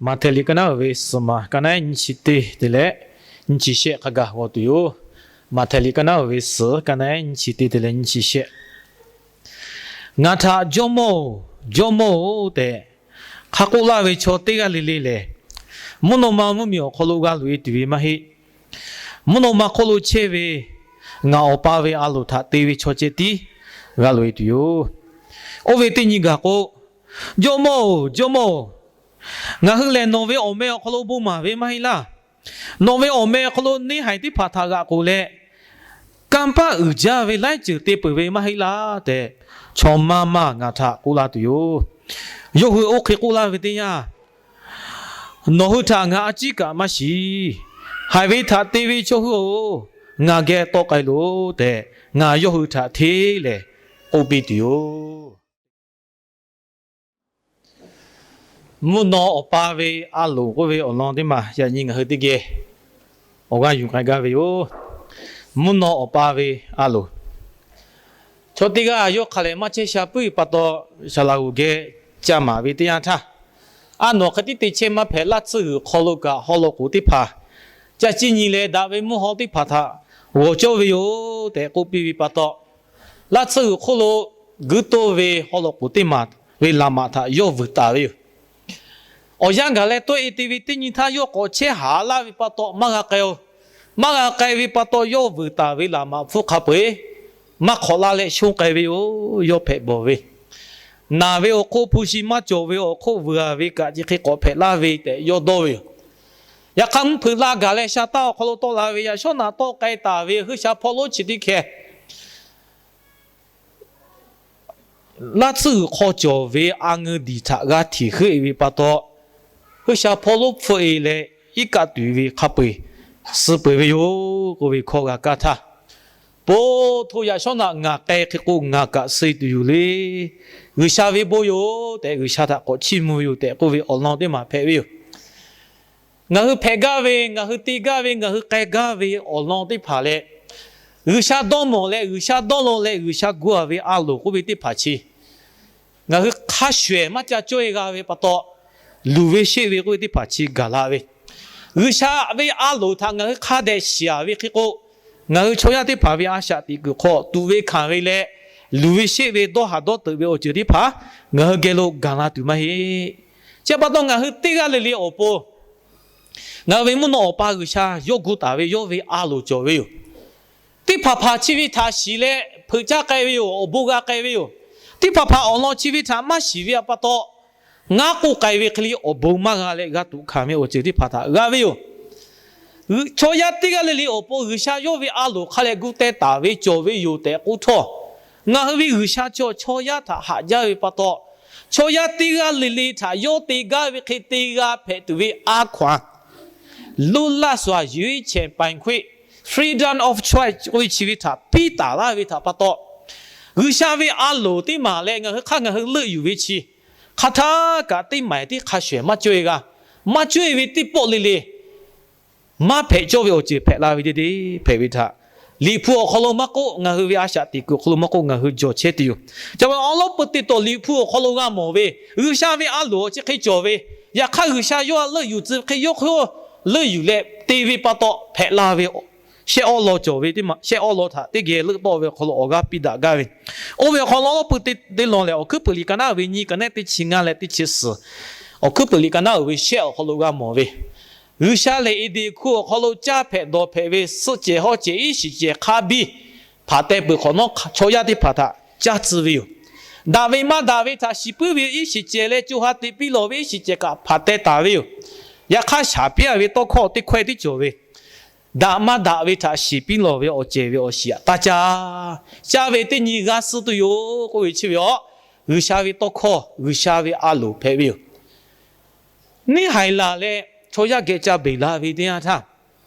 Maꞈhtehˍ liꞈ ka naˉ uiˍ ve suhˍ maˬ ka naˉ nyiˇ chi teˇ te leh nyiˇ chi shehˆ hk'a gaˬ g'aw tuˬ yoˬ. Maꞈhtehˍ liꞈ ka naˉ uiˍ ve suhˍ ka naˉ nyiˇ chi teˇ te leh nyiˇ chi shehˆ. Ngaˬ htaꞈ Jawˇmawˇ-oˬ, Jawˇmawˇ-oˬ tehꞈ hk'a k'oˆ laˇ ve chaw teˇ g'aˇ le le lehˬ, mvuhˇ naw ma mvuhˇmiˬ awˬ hk'aw lo g'a loꞈ-e tuˬ ve maˇ heˆ. Mvuhˇ naw ma hk'oˆ lo chehˇ ve ngaˬ Awˬ pa ve a loˍ htaꞈ te ve chaw ceh tiˉ g'a loꞈ-e tuˬ yoˬ. Oˇ ve teˇ nyi gaˬ k'o, Jawˇmawˇ-oˬ, Jawˇmawˇ-oˬ, ngaˬ hui lehˬ nawˬ ve awˬ meh awˬ hk'aw lo bon maˍ ve maˇ heˆ laˇ. Nawˬ ve awˬ meh awˬ hk'aw lo neˇ haiˬ teˇ hpaˍ htaꞈ g'aꞈ k'oˬ leh, kanˇ paˆ uiˍ jaˇ ve laiˉ ceuˬ te peuˬ ve maˇ heˆ laˇ tehꞈ, chaw maˇ maˇ ngaˬ htaꞈ k'oˆ laˇ tuˬ yoˬ. Yawˇ hui oˇ hk'e k'oˆ laˇ ve teˇ yanˇ, Nawˬ hui htaꞈ ngaˬ a ciˉ kaꞈ maˇ shiˍ. Haiˬ ve htaꞈ te ve chaw hui-oˬ, ngaˬ geh tawˆ k'ai loˬ tehꞈ, ngaˬ yawˇ hui htaꞈ hteˇ lehˬ k'oˆ piˇ tuˬ yoˬ. Mvuhˇ naw Awˬ pa ve a loˍ k'oˆ ve awˬ lawn teˇ maˬ yaꞈ nyi ngaˬ hui teˇ geh awˬ g'aˇ yuˬ k'ai gaˇ ve yoˬ. Mvuhˇ naw Awˬ pa ve a loˍ. Chaw teˇ g'aˇ yawˇ hk'a lehˬ maˇ chehˇ sha puiˉ pa taw, saˍ laˍ g'uˬ geh ca maˍ ve teˇ yanˇ htaˇ, a nawˬ hk'e tiˉ te chehˇ maˇ hpehꞈ, laˇ tsuhˇ g'uiˬ hk'aw lo kaꞈ haw law k'oˍ teˇ hpaˍ ca ciˇ nyi leh, daꞈ ve mvuhˇ haw teˇ hpaˍ htaꞈ g'awˬ cawˇ ve yoˬ tehꞈ k'oˆ piˇ ve pa taw, laˇ tsuhˇ g'uiˬ hk'oˆ lo guiˇ toˇ ve haw law k'oˍ teˇ maˬ ve laꞈ maꞈ htaꞈ yawˇ vuiˬ taˍ ve yoˬ. Awˬ yanˇ gaˬ leh tawˆ-e te ve teˇ nyi htaˇ yawˇ k'awꞈ chehˇ haˍ laˇ ve pa taw maˇ g'a k'ai-oˬ. Maˇ g'a k'ai ve pa taw yawˇ vuiˬ taˍ ve laꞈ maꞈ hpfuhˇ hk'a peu-eˬ maˇ hk'awꞈ laˇ leh shonˇ k'ai ve yoˬ. Yawˇ hpehꞈ bawˬ ve, naˬ ve awˬ hk'oˆ hpu shi maˇ cawˬ ve awˬ hk'oˆ vuiˬ-a ve kaꞈ chi hk'e k'awꞈ hpehꞈ laˇ ve tehꞈ yawˇ dawˇ ve yoˬ. Yaꞈ hk'aˇ mvuhˇ hpeuꞈ la gaˬ leh sha taˇ awˬ hk'aw lo tawˆ la ve yaꞈ shawˉ naꞈ tawˆ k'ai taˍ ve G'uiˬsha hpawˇ lonˉ chi teˇ hkeh laˇ tsuhˇ g'uiˬ hk'aw cawˬ ve a ngeu diˬ htaꞈ g'a htiꞈ heuˆ-e ve pa taw, G'uiˬsha hpawˇ lonˉ hpfuhˆ-e leh iˉ kaˆ tuˬ ve hk'a peu-eˬ suh peuˬ ve yoˬ k'oˆ ve hkawˇ g'a kaˇ htaˇ, po hto yaꞈ shawˉ naꞈ ngaˬ k'ai hk'e k'o ngaˬ kaꞈ suh tuˬ yoˬ le. G'uiˬsha ve bon yoˬ tehꞈ G'uiˬsha htaꞈ k'awꞈ chiˇ mvuh ve yoˬ tehꞈ k'oˆ ve awˬ lawn teˇ maˬ hpehꞈ ve yoˬ. Ngaˬ hui hpehꞈ gaˇ ve, ngaˬ hui te gaˇ ve, ngaˬ hui k'ai gaˇ ve awˬ lawn teˇ hpaˍ leh, G'uiˬsha dawˇ mawˬ leh G'uiˬsha dawˇ law leh G'uiˬsha gu-a ve a loˍ k'oˆ ve teˇ hpaˍ chi ngaˬ hui hk'a shuˍ ehˍ maˇ ca cawˇ-e g'a ve pa taw, luˬ ve sheˆ ve k'oˆ ve teˇ hpaˍ chi gaˬ la ve, G'uiˬsha ve a loˍ htaꞈ ngaˬ hui hk'a dehꞈ shiˍ-a ve hk'e k'o, ngaˬ hui chaw yaˇ teˇ hpaˍ ve a shaꞈ teꞈ kuiˬ hk'aw tuꞈ ve hkanˍ ve leh, luˬ ve sheˆ ve dawˇ haˍ dawˇ teuꞈ ve awˬ ceuˬ teˇ hpaˍ ngaˬ hui geh lo gaˬ la tuˬ maˇ heˆ. Chi pa taw ngaˬ hui teˇ g'aˇ le le awˬ pon ngaˬ hui ve mvuhˇ naw Awˬ pa G'uiˬsha yawˇ gu taˍ ve yawˇ ve a loˍ cawˬ ve yoˬ. Teˇ hpaˍ hpaˍ chi ve htaꞈ shiˍ leh hpeuꞈ caˇ k'ai ve yoˬ. Awˬ bon g'a k'ai ve yoˬ. Teˇ hpaˍ hpaˍ awˬ lawn chi ve htaꞈ maˇ shiˍ ve pa taw, ngaˉ k'oˆ k'ai ve hk'e le awˬ bon maˇ g'a leh g'a tuꞈ hkanˍ ve awˬ ceuˬ teˇ hpaˍ htaꞈ g'a ve yoˬ. Chaw yaˇ teˇ g'aˇ le le awˬ pon G'uiˬsha yawˇ ve a loˍ hk'a leh gu teh taˍ ve cawˬ ve yoˬ tehꞈ k'oˆ htawˇ, ngaˬ hui ve G'uiˬsha chaw yaˇ htaꞈ haꞈ jaˇ ve pa taw, chaw yaˇ teˇ g'aˇ le le htaꞈ yawˇ te gaˇ ve hk'e te g'a hpehꞈ tuˬ ve a hkaw-anˬ လွတ်လပ်စွာ ရွေးချယ်ပိုင်ခွင့် freedom of choice k'oˆ ve chi ve htaꞈ piˇ taˍ laˇ ve htaꞈ pa taw, G'uiˬsha ve a loˍ teˇ maˬ leh ngaˬ hui hk'aˇ ngaˬ hui leuˆ yuˬ ve chi hk'aˬ htaˇ kaꞈ teˇ maˬ teˇ hk'a shuˍ ehˍ maˇ cawˇ-e g'a. Maˇ cawˇ-e ve teˇ pawˆ le le maˇ hpehꞈ cawˇ ve awˬ ceuˬ hpehꞈ la ve teˇ deˇ hpehꞈ ve htaꞈ Liꞈ hpu awˬ hk'aw lo maˇ k'oˆ, ngaˬ hui ve a shaꞈ teꞈ kuiˬ awˬ hk'aw lo maˇ k'oˆ, ngaˬ hui jawˬ chehˇ tuˬ yoˬ. Ca ve awˉ lawˉ peu te tawˬ Liꞈ hpu awˬ hk'aw lo g'a mawˬ ve, G'uiˬsha ve a loˍ chi hk'e cawˬ ve, yaꞈ hk'aˇ G'uiˬsha yawˇ a leuˆ yuˬ tcuh hk'e yawˇ hk'e leuˆ yuˬ leh te ve pa taw hpehꞈ la ve shehˆ awˉ law cawˬ ve teˇ maˬ shehˆ awˉ law htaꞈ teˇ geh leuˆ tawˆ ve awˬ hk'aw lo awˬ g'aˇ piˇ daꞈ gaˇ ve, oˇ ve awˬ hk'aw lo awˉ lawˉ peu te te lawˬ lehˬ, Awˬ hkuiˉ puiˍ liꞈ ka naˉ uiˍ ve nyi, ka naˉ teˇ chi ngaˇ leh teˇ chi suhˍ, Awˬ hkuiˉ puiˍ liꞈ ka naˉ uiˍ ve shehˆ awˬ hk'aw lo g'a mawˬ ve, G'uiˬsha lehˬ Eˍdenˍ hkuˇ awˬ hk'aw lo caˇ hpehꞈ dawˬ hpehꞈ ve suhˆ cehˬ hawˉ cehˬ iˉ shiˍ cehˬ hk'a biˇ hpaˍ teh peuˬ hk'awꞈ nawˉ, chaw yaˇ teˇ hpaˍ htaꞈ caˇ tcuh ve yoˬ. Daꞈ ve maˇ daꞈ ve htaꞈ shiˍ puiˉ ve iˉ shiˍ cehˬ leh co ha teꞈ piˇ lawˬ ve iˉ shiˍ cehˬ kaꞈ hpaˍ teh taˍ ve yoˬ. Yaꞈ hk'aˇ, shaˍ piˇ-a ve tawˇ hkawˇ teˇ hkawehˇ tiˉ cawˬ ve, daꞈ maˇ daꞈ ve htaꞈ shiˍ piˇ lawˬ ve awˬ cehˬ ve awˬ shiˍ htaꞈ taˇ caˇ. Caˇ ve teˇ nyi g'a suh tuˬ yoˬ k'oˆ ve chi ve yoˬ. G'uiˬsha ve tawˇ hkawˇ, G'uiˬsha ve a loˍ hpehꞈ ve yoˬ. Neˇhaiˬ laˬ leh chaw yaˇ geh ca beˬ la ve teˇ yanˇ htaˇ,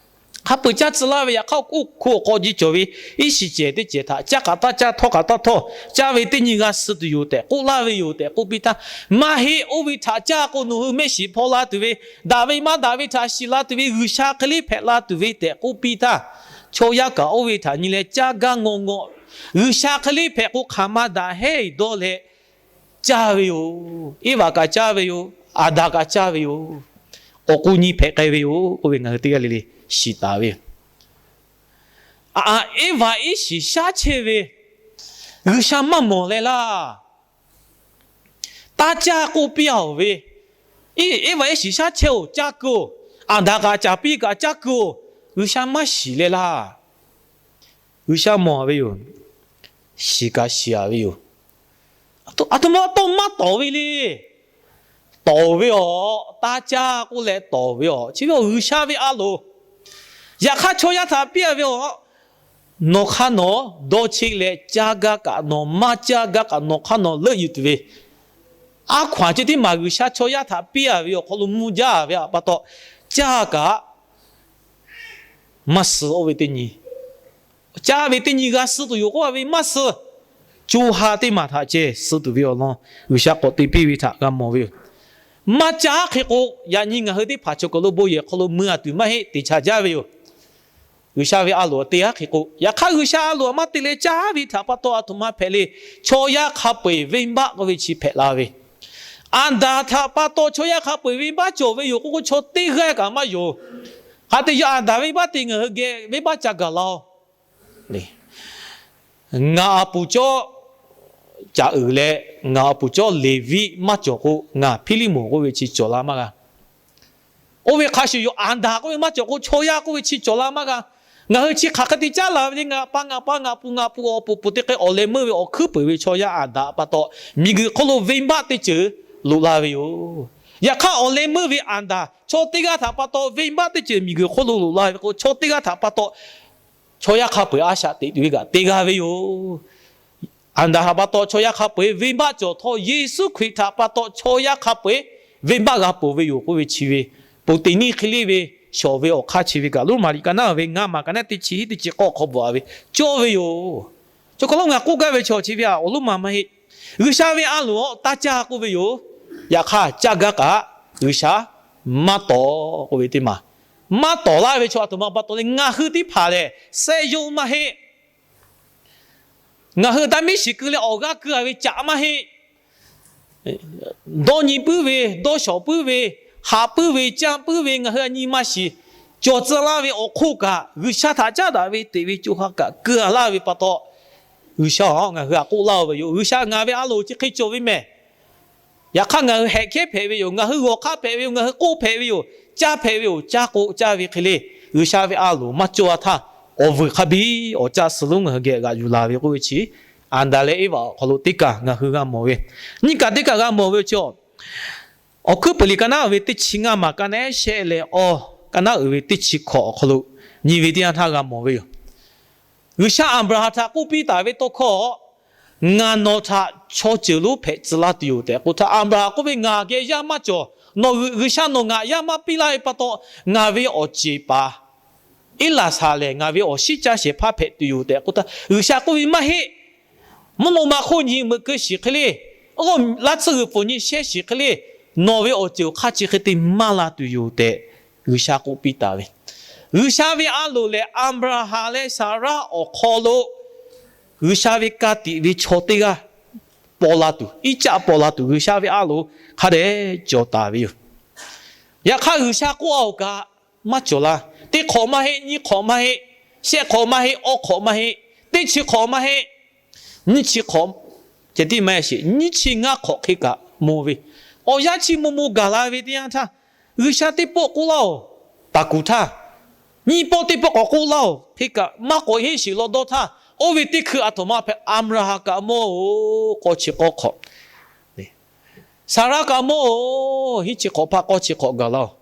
hk'a peu-eˬ caˇ tcuh laˇ ve, yaꞈ hk'aˇ oˇ hkuˇ awˬ hk'aw ji cawˬ ve iˉ shiˍ cehˬ teˇ cehˬ htaꞈ caˇ k'aꞈ taˇ caˇ, htawˇ k'aꞈ taˇ htawˇ, caˇ ve teˇ nyi g'a suh tuˬ yoˬ tehꞈ k'oˆ laˇ ve yoˬ tehꞈ k'oˆ piˇ htaˇ, maˇ heˆ, oˇ ve htaꞈ caˇ k'o nawˬ hui mehˆ shiˍ hpaw la tuˬ ve, daꞈ ve maˇ daꞈ ve htaꞈ shiˍ la tuˬ ve, G'uiˬsha hk'e le hpehꞈ la tuˬ ve tehꞈ k'oˆ piˇ htaˇ, chaw yaˇ kaꞈ oˇ ve htaꞈ nyi leh caˇ gaˇ ngawˬ ngawˬ, G'uiˬsha hk'e le hpehꞈ k'o hk'aˬ ma daꞈ heˉ dawˇ leh caˇ ve yoˬ. Eˇvaꞈ kaꞈ caˇ ve yoˬ. Aˍdanˍ kaꞈ caˇ ve yoˬ. awˬ k'u nyi hpehꞈ k'ai ve yoˬ k'oˆ ve ngaˬ hui teˇ g'aˇ le le shiˍ taˍ ve yoˬ. Aˍ, Eˇvaꞈ iˉ shiˍ shaˉ chehˇ ve G'uiˬsha maˇ mawˬ leh laˇ. Taˇ caˇ k'oˆ piˇ-a-oˬ ve, Eˇvaꞈ iˉ shiˍ shaˉ chehˇ-oˬ, caˇ keu-oˬ, Aˍdanˍ kaꞈ caˍ piˇ kaꞈ caˇ keu-oˬ, G'uiˬsha maˇ shiˍ leh laˇ. G'uiˬsha mawˬ ve yoˬ. Shiˍ kaꞈ shiˍ-a ve yoˬ. Aˬ htoꞈ ma tawˇ maˇ tawˍ ve le. Tawˍ ve awˬ, taˇ caˇ k'oˆ leh tawˍ ve awˬ, chi ve awˬ G'uiˬsha ve a loˍ. Yaꞈ hk'aˇ chaw yaˇ htaꞈ piˇ-a ve awˬ, nawˬ hk'aˇ nawˬ dawˇ cheˆ leh caˇ gaˇ kaꞈ nawˬ maˇ caˇ gaˇ kaꞈ nawˬ hk'aˇ nawˬ leuˆ yuˬ tuˬ ve, a hkaw-anˬ chi teˇ maˬ G'uiˬsha chaw yaˇ htaꞈ piˇ-a ve awˬ hk'aw lo mvuhˇ jaˇ ve pa taw, caˇ kaꞈ maˇ suh oˇ ve teˇ nyi, caˇ ve teˇ nyi g'a suh tuˬ yoˬ k'oˆ-a ve maˇ suh. Co ha teˇ maˬ htaꞈ ceh suh tuˬ ve awˬ lawn G'uiˬsha k'awꞈ te piˇ ve htaꞈ g'a mawˬ ve yoˬ. Maˇ caˇ hk'e k'o, yaꞈ nyi ngaˬ hui teˇ hpaˍ chaw kaˬ lo bon yehˬ hk'aw lo mui-a tuˬ maˇ heˆ, teꞈ chaꞈ jaˇ ve yoˬ. G'uiˬsha ve a loˍ te-a hk'e k'o, yaꞈ hk'aˇ G'uiˬsha a loˍ maˇ te leh caˇ ve htaꞈ pa taw aˬ htoꞈ ma hpehꞈ le. Chaw yaˇ hk'a peu-eˬ venˇbaˆ k'oˆ ve chi hpehꞈ la ve, Aˍdanˍ htaꞈ pa taw chaw yaˇ hk'a peu-eˬ venˇbaˆ cawˬ ve yoˬ k'oˆ k'o, chaw teˇ g'aˇ kaꞈ maˇ yonˍ. Hk'a te yaꞈ Aˍdanˍ venˇbaˆ te ngaˬ hui geh venˇbaˆ ca gaˬ la-oˬ. Ngaˬ a puˍ cawˇ caꞈ uiˍ leh, ngaˬ a puˍ cawˇ Leˍviˆ maˇ cawˬ k'o, ngaˬ Hpiˇliˇmonˍ k'oˆ ve chi cawˬ la maˇ g'a. Oˇ ve hk'a shuˍ yoˬ, Aˍdanˍ k'oˆ ve maˇ cawˬ k'o, chaw yaˇ k'oˆ ve chi cawˬ la maˇ g'a. Ngaˬ hui chi hk'aˬ hk'e te caˉ la ve le, ngaˬ pa ngaˬ pa ngaˬ pu ngaˬ pu awˬ puˍ puˍ teˇ hk'e awˬ leh meuˇ ve awˬ hkuiˉ peuˬ ve chaw yaˇ Aˍdanˍ pa taw, miˬguiˬ hk'oˆ lo venˇbaˆ teˇ ceuˬ loꞈ la ve yoˬ. Yaꞈ hk'aˇ awˬ leh meuˇ ve Aˍdanˍ chaw teˇ g'aˇ htaꞈ pa taw venˇbaˆ teˇ ceuˬ miˬguiˬ hk'oˆ lo loꞈ la ve k'o, chaw teˇ g'aˇ htaꞈ pa taw chaw yaˇ hk'a peu-eˬ a shaꞈ teꞈ tuˬ ve kaꞈ te g'a ve yoˬ. Aˍdanˍ htaꞈ pa taw chaw yaˇ hk'a peu-eˬ venˇbaˆ cawˬ htawˇ, Yeˍsuˆ Hkriꞈ htaꞈ pa taw chaw yaˇ hk'a peu-eˬ venˇbaˆ g'a peuˬ ve yoˬ k'oˆ ve chi ve, ponˬ teˍ neˇ hk'e le ve shawˍ ve awˬ hk'aˇ chi ve kaꞈ, Roˉmaꞈ liꞈ ka naˉ ve ngaˇ maˬ ka naˉ teˇ chi hiˉ teˇ chi k'awˇ hk'aw bvuhꞈ-a ve cawˇ ve yoˬ. Chaw hk'aw lo ngaˬ k'oˆ gaˇ ve chaw chi ve a awˬ lonˉ ma maˇ heˆ. G'uiˬsha ve a loˍ-aw taˇ caˇ k'oˆ ve yoˬ. Yaꞈ hk'aˇ caˇ gaˇ kaꞈ G'uiˬsha maˇ tawˍ k'oˆ ve teˇ maˬ, maˇ tawˍ laˇ ve chaw aˬ htoꞈ ma pa taw le, ngaˬ hui teˇ hpaˍ lehˬ sehˆ yawˇ maˇ heˆ. Ngaˬ hui daꞈ miˉ shiˍ keu leh awˬ g'aˇ keu-a ve caꞈ maˇ heˆ. Dawˇ nyi puiˉ ve, dawˇ shawˍ puiˉ ve, haꞈ puiˉ ve, caˇ puiˉ ve, ngaˬ hui a nyi maˇ shiˍ cawˬ tcuh laˇ ve awˬ hk'oˆ kaꞈ, G'uiˬsha htaꞈ caˉ daꞈ ve teꞈ ve co ha kaꞈ keu-a laˇ ve pa taw, G'uiˬsha-aˬ, ngaˬ hui htaꞈ k'oˆ laˇ-oˬ ve yoˬ. G'uiˬsha ngaˬ ve a loˍ chi hk'e cawˬ ve mehˬ. Yaꞈ hk'aˇ ngaˬ hui hehꞈ hkehˉ hpehꞈ ve yoˬ. Ngaˬ hui g'awˬ hk'aˇ hpehꞈ ve yoˬ. Ngaˬ hui k'oˆ hpehꞈ ve yoˬ. Caˇ hpehꞈ ve yoˬ. Caˇ k'o caˇ ve hk'e le, G'uiˬsha ve a loˍ maˇ cawˇ-a htaˇ, awˬ vuiˬ hk'a biˇ awˬ caˇ suh lonˉ ngaˬ hui geh g'aꞈ yuˬ la ve k'oˆ ve chi, Aˍdanˍ leh Eˇvaꞈ awˬ hk'aw lo teˇ kaˬ ngaˬ hui g'a mawˬ ve, nyiˇ kaˬ teˇ kaˬ g'a mawˬ ve chi, Awˬ hkuiˉ peuˬ liꞈ ka naˉ ve teˇ chi ngaˇ maˬ ka naˉ shehˆ leh awˇ, ka naˉ uiˍ ve teˇ chi hkawꞈ awˬ hk'aw lo nyi ve teˇ yanˇ htaˇ g'a mawˬ ve yoˬ. G'uiˬsha Aˍbraˍhanˍ htaꞈ k'oˆ piˇ taˍ ve tawˇ hkawˇ, Ngaˬ nawˬ htaꞈ chaw ceuˬ lonˉ hpehꞈ tcuh laˇ tuˬ yoˬ tehꞈ k'oˆ htaˇ, Aˍbraˍhanˍ k'oˆ ve, Ngaˬ geh yaˇ maˇ cawˬ. Nawˬ hui G'uiˬsha nawˬ ngaˬ yaˇ maˇ piˇ laˇ ve pa taw, ngaˬ ve awˬ ceˬ paˍ Eˇlaˍsaˍlehˍ ngaˬ ve awˬ shinˉ caˇ shehˍ hpaˇ hpehꞈ tuˬ yoˬ tehꞈ k'oˆ htaˇ, G'uiˬsha k'oˆ ve, Maˇ heˆ. Mvuhˇ naw ma hk'oˆ nyi meuꞈ keu shiˍ hk'e le, laˇ tsuhˇ g'uiˬ pfuhˍ nyi shehˇ shiˍ hk'e le, nawˬ ve awˬ ceuˬ awˬ hk'aˇ chi hk'e te maˇ la tuˬ yoˬ tehꞈ, G'uiˬsha k'oˆ piˇ taˍ ve. G'uiˬsha ve a loˍ lehˬ, Aˍbraˍhanˍ leh Saˍraˆ awˬ hk'aw lo G'uiˬsha ve ka tiꞈ ve chaw teˇ g'aˇ paw la tuˬ, Iˉcaˆ paw la tuˬ G'uiˬsha ve a loˍ hk'a dehꞈ cawˬ taˍ ve yoˬ. Yaꞈ hk'aˇ, G'uiˬsha k'oˆ-a-oˬ kaꞈ maˇ cawˬ la. Teˇ hk'awꞈ maˇ heˆ, nyiˇ hk'awꞈ maˇ heˆ, shehˆ hk'awꞈ maˇ heˆ, awˇ hk'awꞈ maˇ heˆ, teˇ chi hk'awꞈ maˇ heˆ, nyiˇ chi hk'awꞈ, ceh tiˉ maˇ heˆ sheˍ, nyiˇ chi ngaˇ hk'awꞈ hk'e kaꞈ mawˬ ve, awˬ yanˇ chi maw maw gaˬ la ve teˇ yanˇ htaˇ, G'uiˬsha teˇ pawˆ k'oˆ laˇ-oˬ, taˍ kuˬ htaˇ, nyiˇ pawˆ teˇ pawˆ k'awꞈ k'oˆ laˇ-oˬ, hk'e kaꞈ maˇ k'awꞈ henˇ sheˍ law dawˇ htaˇ, oˇ ve teˇ hkui aˬ htoꞈ ma hpehꞈ, Aˍbraˍhanˍ kaꞈ mawˇ-oˬ, k'awˇ chi k'awˇ hk'awꞈ Saˍraˆ kaꞈ mawˇ-oˬ, hiˉ chi hk'awꞈ hpaˇ k'awˇ chi hk'awꞈ gaˬ laˇ-oˬ.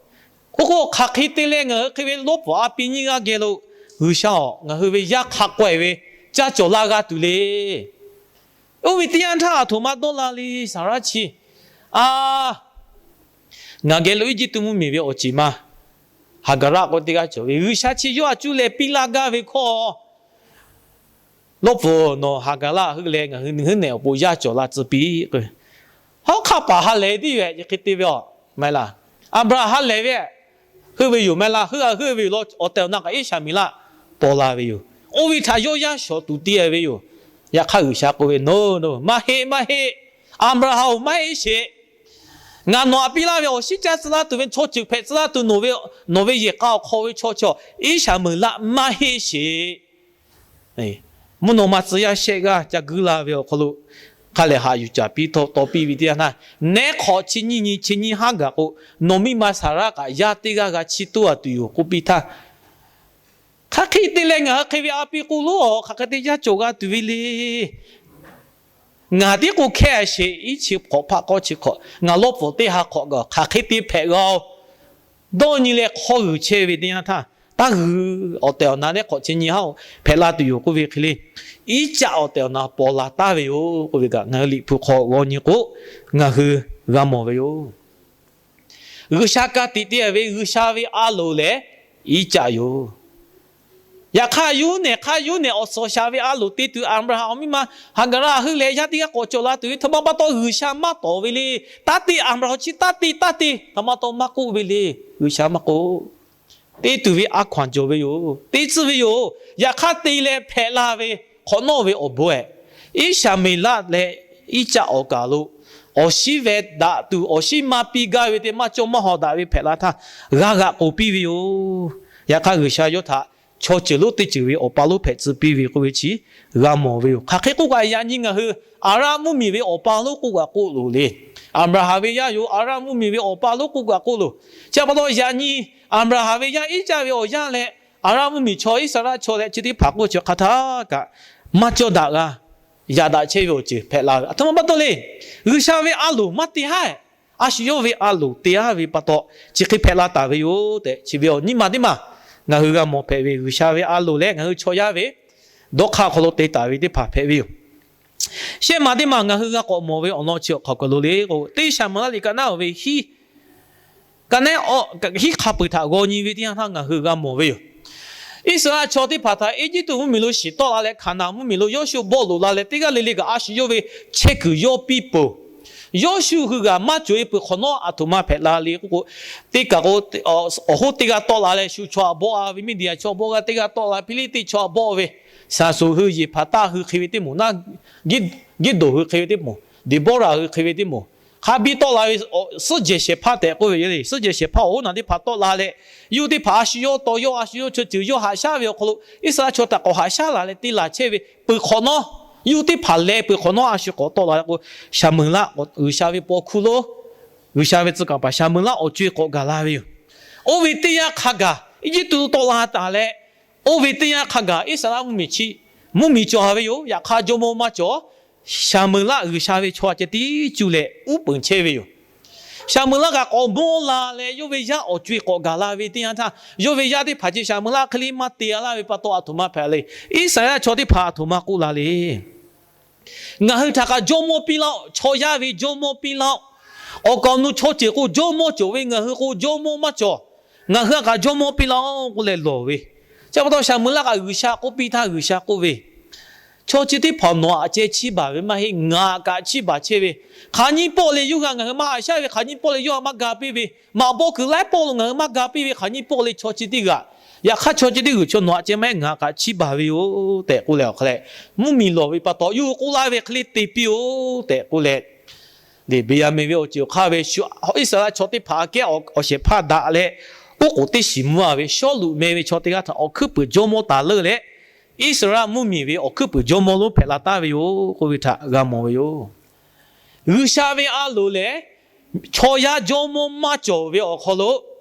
Oˇ k'o, hk'aˬ hk'e te leh ngaˬ hui hk'e ve lawˇ pfuhˍ a pi nyiˇ g'aˇ geh lo, G'uiˬsha-oˬ, ngaˬ hui ve yaˇ hk'a k'awehˬ ve caˇ cawˬ laˇ g'a tuˬ le. Oˇ ve teˇ yanˇ htaˇ aˬ htoꞈ ma dawˇ la le, Saˍraˆ chi, A, ngaˬ geh lo Eˇjiˇtuꞈ mvuhˇmiˬ ve awˬ ceˬ ma Haˍgaˍraˆ k'oˆ teˇ g'aˇ cawˬ ve, G'uiˬsha chi yawˇ a cuˇ leh piˇ laˇ gaˇ ve hkawˇ lawˇ pfuhˍ nawˬ Haˍgaˍraˆ heuˆ leh ngaˬ hui nyi huiˉ nehˬ awˬ pon yaˇ cawˬ la tcuh piˇ k'o, hawˉ hk'aˆ paˍ ha lehˬ tiˉ ve hk'e te ve a, maˇ heˆ laˇ. Aˍbraˍhanˍ ha lehˬ ve, heuˆ ve yoˬ maˇ heˆ laˇ. Heuˆ a heuˆ ve yoˬ law, awˬ tehˬ awˬ na kaꞈ Iˉsaˍmiˍlaˆ paw la ve yoˬ. Oˇ ve htaꞈ yawˇ yaˇ shawˍ tuˬ te ve yoˬ. Yaꞈ hk'aˇ G'uiˬsha k'oˆ ve, Noˇ, maˇ heˆ, maˇ heˆ. Aˍbraˍhanˍ-oˬ, maˇ heˆ sheˍ. Ngaˬ nawˬ htaꞈ piˇ laˇ ve awˬ shinˉ caˇ tcuh laˇ tuˬ ve chaw ceuˬ hpehꞈ tcuh laˇ tuˬ, nawˬ ve yehˬ k'a awˬ hk'aw ve chaw chaw Iˉsaˍmeˍlaˆ maˇ heˆ sheˍ. Mvuhˇ naw ma tcuh yaˇ shehˆ g'aˇ ca guiˇ la ve awˬ hk'aw lo hk'a lehˬ haꞈ yuˬ caˍ piˇ taw taw piˇ ve teˇ yanˇ htaˇ, nehˉ hk'awꞈ chi nyiˇ nyi chi nyiˇ haˉ gaˬ k'o, nawˬ miˇ ma Saˍraˆ kaꞈ yaˇ teˇ g'aˇ g'a chiˇ toˉ a tuˬ yoˬ k'oˆ piˇ htaˇ, hk'aˬ hk'e te leh ngaˬ hui hk'e ve a pi k'o lonˉ a hk'aˬ hk'e te yaˇ cawˬ g'a tuˬ ve le. Ngaˬ tiˉ k'o hkehˇ a sheˍ, iˉ chi hk'awꞈ hpaˆ k'awˇ chi hk'awꞈ ngaˬ lawˇ pfuhˍ teˇ ha hk'awꞈ gaˬ hk'aˬ hk'e te hpehꞈ g'a-oˬ. Dawˇ nyi leh hk'aw g'uiˬ chehˇ ve teˇ yanˇ htaˇ, taˇ g'uiˬ awˬ tehˬ awˬ na nehˉ hk'awꞈ chi nyi haˉ-oˬ hpehꞈ la tuˬ yoˬ k'oˆ ve hk'e le, iˉ caˆ awˬ tehˬ awˬ na paw la taˍ ve yoˬ k'oˆ ve kaꞈ, ngaˬ hui Liꞈ hpu hk'aw g'aw nyi k'o, ngaˬ hui g'a mawˬ ve yoˬ. G'uiˬsha ka tiꞈ te ve G'uiˬsha ve a loˍ lehˬ, iˉ caˆ yoˬ. Yaꞈ hk'aˇ, yuˇ nehˬ hk'aˇ yuˇ nehˬ awˬ suhˍ shaˍ ve a loˍ te tuˬ Aˍbraˍhanˍ awˬ miˇ ma Haˍgaˍraˆ heuˆ leh yaˇ teˇ g'aˇ k'awꞈ cawˬ la tuˬ ve htaꞈ ma pa taw G'uiˬsha maˇ tawˍ ve le. Taˇ te, Aˍbraˍhanˍ chi taˇ te, taˇ te htaꞈ ma taw maˇ k'oˆ ve le. G'uiˬsha maˇ k'oˆ. Te tuˬ ve a hkaw-anˬ cawˬ ve yoˬ. Te tcuh ve yoˬ. Yaꞈ hk'aˇ, te leh hpehꞈ la ve hk'awꞈ nawˉ ve awˬ bon-ehˍ, Iˉsaˍmeˍlaˆ leh Iˉcaˆ awˬ kaˬ lo awˬ shinˉ ve daꞈ tuˬ, awˬ shinˉ maˇ piˇ gaˇ ve teˇ maˇ cawˇ maˇ hawˍ daꞈ ve hpehꞈ la htaˇ, g'a g'aꞈ k'oˍ piˇ ve yoˬ. Yaꞈ hk'aˇ, G'uiˬsha yawˇ htaꞈ chaw ceuˬ lonˉ teˇ ceuˬ ve awˬ pa lonˉ hpehꞈ tcuh piˇ ve k'oˆ ve chi g'a mawˬ ve yoˬ. Hk'aˬ hk'e k'oˆ kaꞈ, yaꞈ nyi ngaˬ hui Aˍraˆ mvuhˇmiˬ ve awˬ pa lonˉ k'oˆ kaꞈ k'oˆ loˍ le. Aˍbraˍhanˍ ve yaˇ yoˬ, Aˍraˆ mvuhˇmiˬ ve awˬ pa lonˉ k'oˆ kaꞈ k'oˆ loˍ. Chi pa taw, yaꞈ nyi Aˍbraˍhanˍ ve yaˇ, Iˉcaˆ ve awˬ yaˇ leh Aˍraˆ mvuhˇmiˬ chaw, Iˉsaˍreˍlaˆ chaw leh chi teˇ hpaˍ k'oˆ chi hk'aˬ htaˇ kaꞈ maˇ cawˇ daꞈ g'a yaꞈ daꞈ chehˇ ve awˬ ceuˬ hpehꞈ la ve. Aˬ htoꞈ ma pa taw le, G'uiˬsha ve a loˍ maˇ te haˉ, a shu yawˇ ve a loˍ te-a ve pa taw, chi hk'e hpehꞈ la taˍ ve yoˬ tehꞈ, chi ve awˬ nyi ma teˇ maˬ ngaˬ hui g'a mawˬ hpehꞈ ve, G'uiˬsha ve a loˍ leh ngaˬ hui chaw yaˇ ve dawˇ hk'aˇ hk'aw lo te taˍ ve teˇ hpaˍ hpehꞈ ve yoˬ. Shehˆ ma teˇ maˬ ngaˬ hui g'a k'awꞈ mawˬ ve awˬ lawn chi awˬ hk'aw lo le k'o, teˇ Saˍmeˍlaˆ liꞈ ka naˉ-oˬ ve hiˉ, ka naˉ-oˬ, hiˉ hk'a peu-eˬ htaꞈ g'aw nyi ve teˇ yanˇ htaˇ ngaˬ hui g'a mawˬ ve yoˬ. Iˉsaˍreˍlaˆ chaw teˇ hpaˍ htaꞈ Eˇjiˇtuꞈ mvuhˇmiˬ lo shiˍ tawˆ la leh, Hkaˍnanˍ mvuhˇmiˬ lo Yoˇshuˆ bawˆ loꞈ la leh, teˇ g'aˇ le le kaꞈ a shu yawˇ ve chehˇ kuiˬ yawˇ piˇ peuˬ. Yoˇshuˆ hui g'aꞈ maˇ cawˬ-e peuˬ hk'awꞈ nawˉ aˬ htoꞈ ma hpehꞈ la le k'oˆ k'o, teˇ kaˬ k'o, awˬ hoˉ teˇ g'aˇ tawˆ la leh shu chaw htaꞈ bawˆ-a ve, Miˇdiˍaˍ chaw bawˆ g'aˇ teˇ g'aˇ tawˆ la, Hpiˇliˇtiˆ chaw htaꞈ bawˆ ve, Saˍsuˍ hui, Yeˍhpaˍtaˆ hui hk'e ve teˇ moˍ, Giˇdoˍ hui hk'e ve teˇ moˍ, Deˍbawˇraꞈ hui hk'e ve teˇ moˍ, hk'a biˇ tawˆ la ve, suhˉ jehˬ shehˍ hpaˇ tehꞈ k'oˆ ve yoˬ le. Suhˉ jehˬ shehˍ hpaˇ awˬ hoˉ naˬ teˇ hpaˍ tawˆ la leh, yawˇ teˇ hpaˍ a shu yawˇ taw, yawˇ a shu yawˇ chaw ceuˬ yawˇ haꞈ shaˉ ve awˬ hk'aw lo, Iˉsaˍreˍlaˆ chaw htaꞈ k'awꞈ haꞈ shaˉ la leh te laˬ chehˇ ve peuˬ hk'awꞈ nawˉ, yawˇ teˇ hpaˍ leh peuˬ hk'awꞈ nawˉ a shu k'awꞈ tawˆ la k'o, Saˍmeˍlaˆ G'uiˬsha ve paw hkuˇ lo G'uiˬsha ve tcuh kaˍ paˍ Saˍmeˍlaˆ awˬ co-e k'awꞈ gaˬ la ve yoˬ. Oˇ ve teˇ yanˇ hk'a gaˬ, Eˇjiˇtuꞈ tawˆ la taˍ leh, oˇ ve teˇ yanˇ hk'a gaˬ Iˉsaˍreˍlaˆ mvuhˇmiˬ chi, mvuhˇmiˬ cawˬ-a ve yoˬ. Yaꞈ hk'aˇ, jawˇmawˇ maˇ cawˬ. Saˍmeˍlaˆ G'uiˬsha ve chaw ceh tiˉ cuˇ leh uˉ peunˍ chehˇ ve yoˬ. Saˍmeˍlaˆ kaꞈ k'awꞈ mawˇ la leh, yawˇ ve yaˇ awˬ co-e k'awꞈ gaˬ la ve teˇ yanˇ htaˇ, yawˇ ve yaˇ teˇ hpaˍ chi Saˍmeˍlaˆ hk'e le maˇ te-a laˇ ve pa taw, aˬ htoꞈ ma hpehꞈ le. Iˉsaˍreˍlaˆ chaw teˇ hpaˍ aˬ htoꞈ ma k'oˆ la le. Ngaˬ hui htaꞈ kaꞈ jawˇmawˇ piˇ laˇ-oˆ. Chaw yaˇ ve jawˇmawˇ piˇ laˇ-oˆ. Awˬ kaˍ awˬ nu chaw ceuˬ k'o jawˇmawˇ cawˬ ve, ngaˬ hui k'o jawˇmawˇ maˇ cawˬ. Ngaˬ hui htaꞈ kaꞈ jawˇmawˇ piˇ laˇ-oˆ k'oˆ leh lawˬ ve. Chi pa taw Saˍmeˍlaˆ kaꞈ G'uiˬsha k'oˆ piˇ htaˇ, G'uiˬsha k'oˆ ve, Chaw chi teˇ hpaˍ nawˬ htaꞈ ceh chiˇ baˬ ve maˇ heˆ, ngaˬ htaꞈ kaꞈ chiˇ baˬ chehˇ ve. Hk'aˬ nyi pawˆ leh yawˇ hui htaꞈ ngaˬ hui maˇ haꞈ shaˉ ve, hk'aˬ nyi pawˆ leh yawˇ htaꞈ maˇ ga piˇ ve, maꞈ bawˆ kuiˬ laiˉ pawˆ lo ngaˬ hui maˇ ga piˇ ve, hk'aˬ nyi pawˆ leh chaw chi teˇ g'aˇ, yaꞈ hk'aˇ chaw chi teˇ g'uiˬ chaw nawˬ htaꞈ ceh maˇ heˆ, ngaˬ htaꞈ kaꞈ chiˇ baˬ ve yoˬ tehꞈ k'oˆ leh, awˬ hk'a leh mvuhˇmiˬ lawˬ ve pa taw, yawˇ hui k'oˆ laˇ ve hk'e le te piˇ-oˆ tehꞈ k'oˆ leh, Benˍyaˍmenˍ ve awˬ ceuˬ awˬ hk'aˇ ve shu Iˉsaˍreˍlaˆ chaw teˇ hpaˍ aꞈ kehˉ awˬ shehˍ hpaˇ daꞈ leh, oˉ k'oˍ teˇ shiˍ mvuh-a ve Sawˉluꞈ meh ve chaw teˇ g'aˇ htaꞈ awˬ hkuiˉ puiˍ jawˇmawˇ taˍ leuˉ leh, Iˉsaˍreˍlaˆ mvuhˇmiˬ ve awˬ hkuiˉ puiˍ jawˇmawˇ lonˉ hpehꞈ la taˍ ve yoˬ k'oˆ ve htaꞈ g'a mawˬ ve yoˬ. G'uiˬsha ve a loˍ lehˬ, chaw yaˇ jawˇmawˇ maˇ cawˬ ve awˬ hk'aw lo,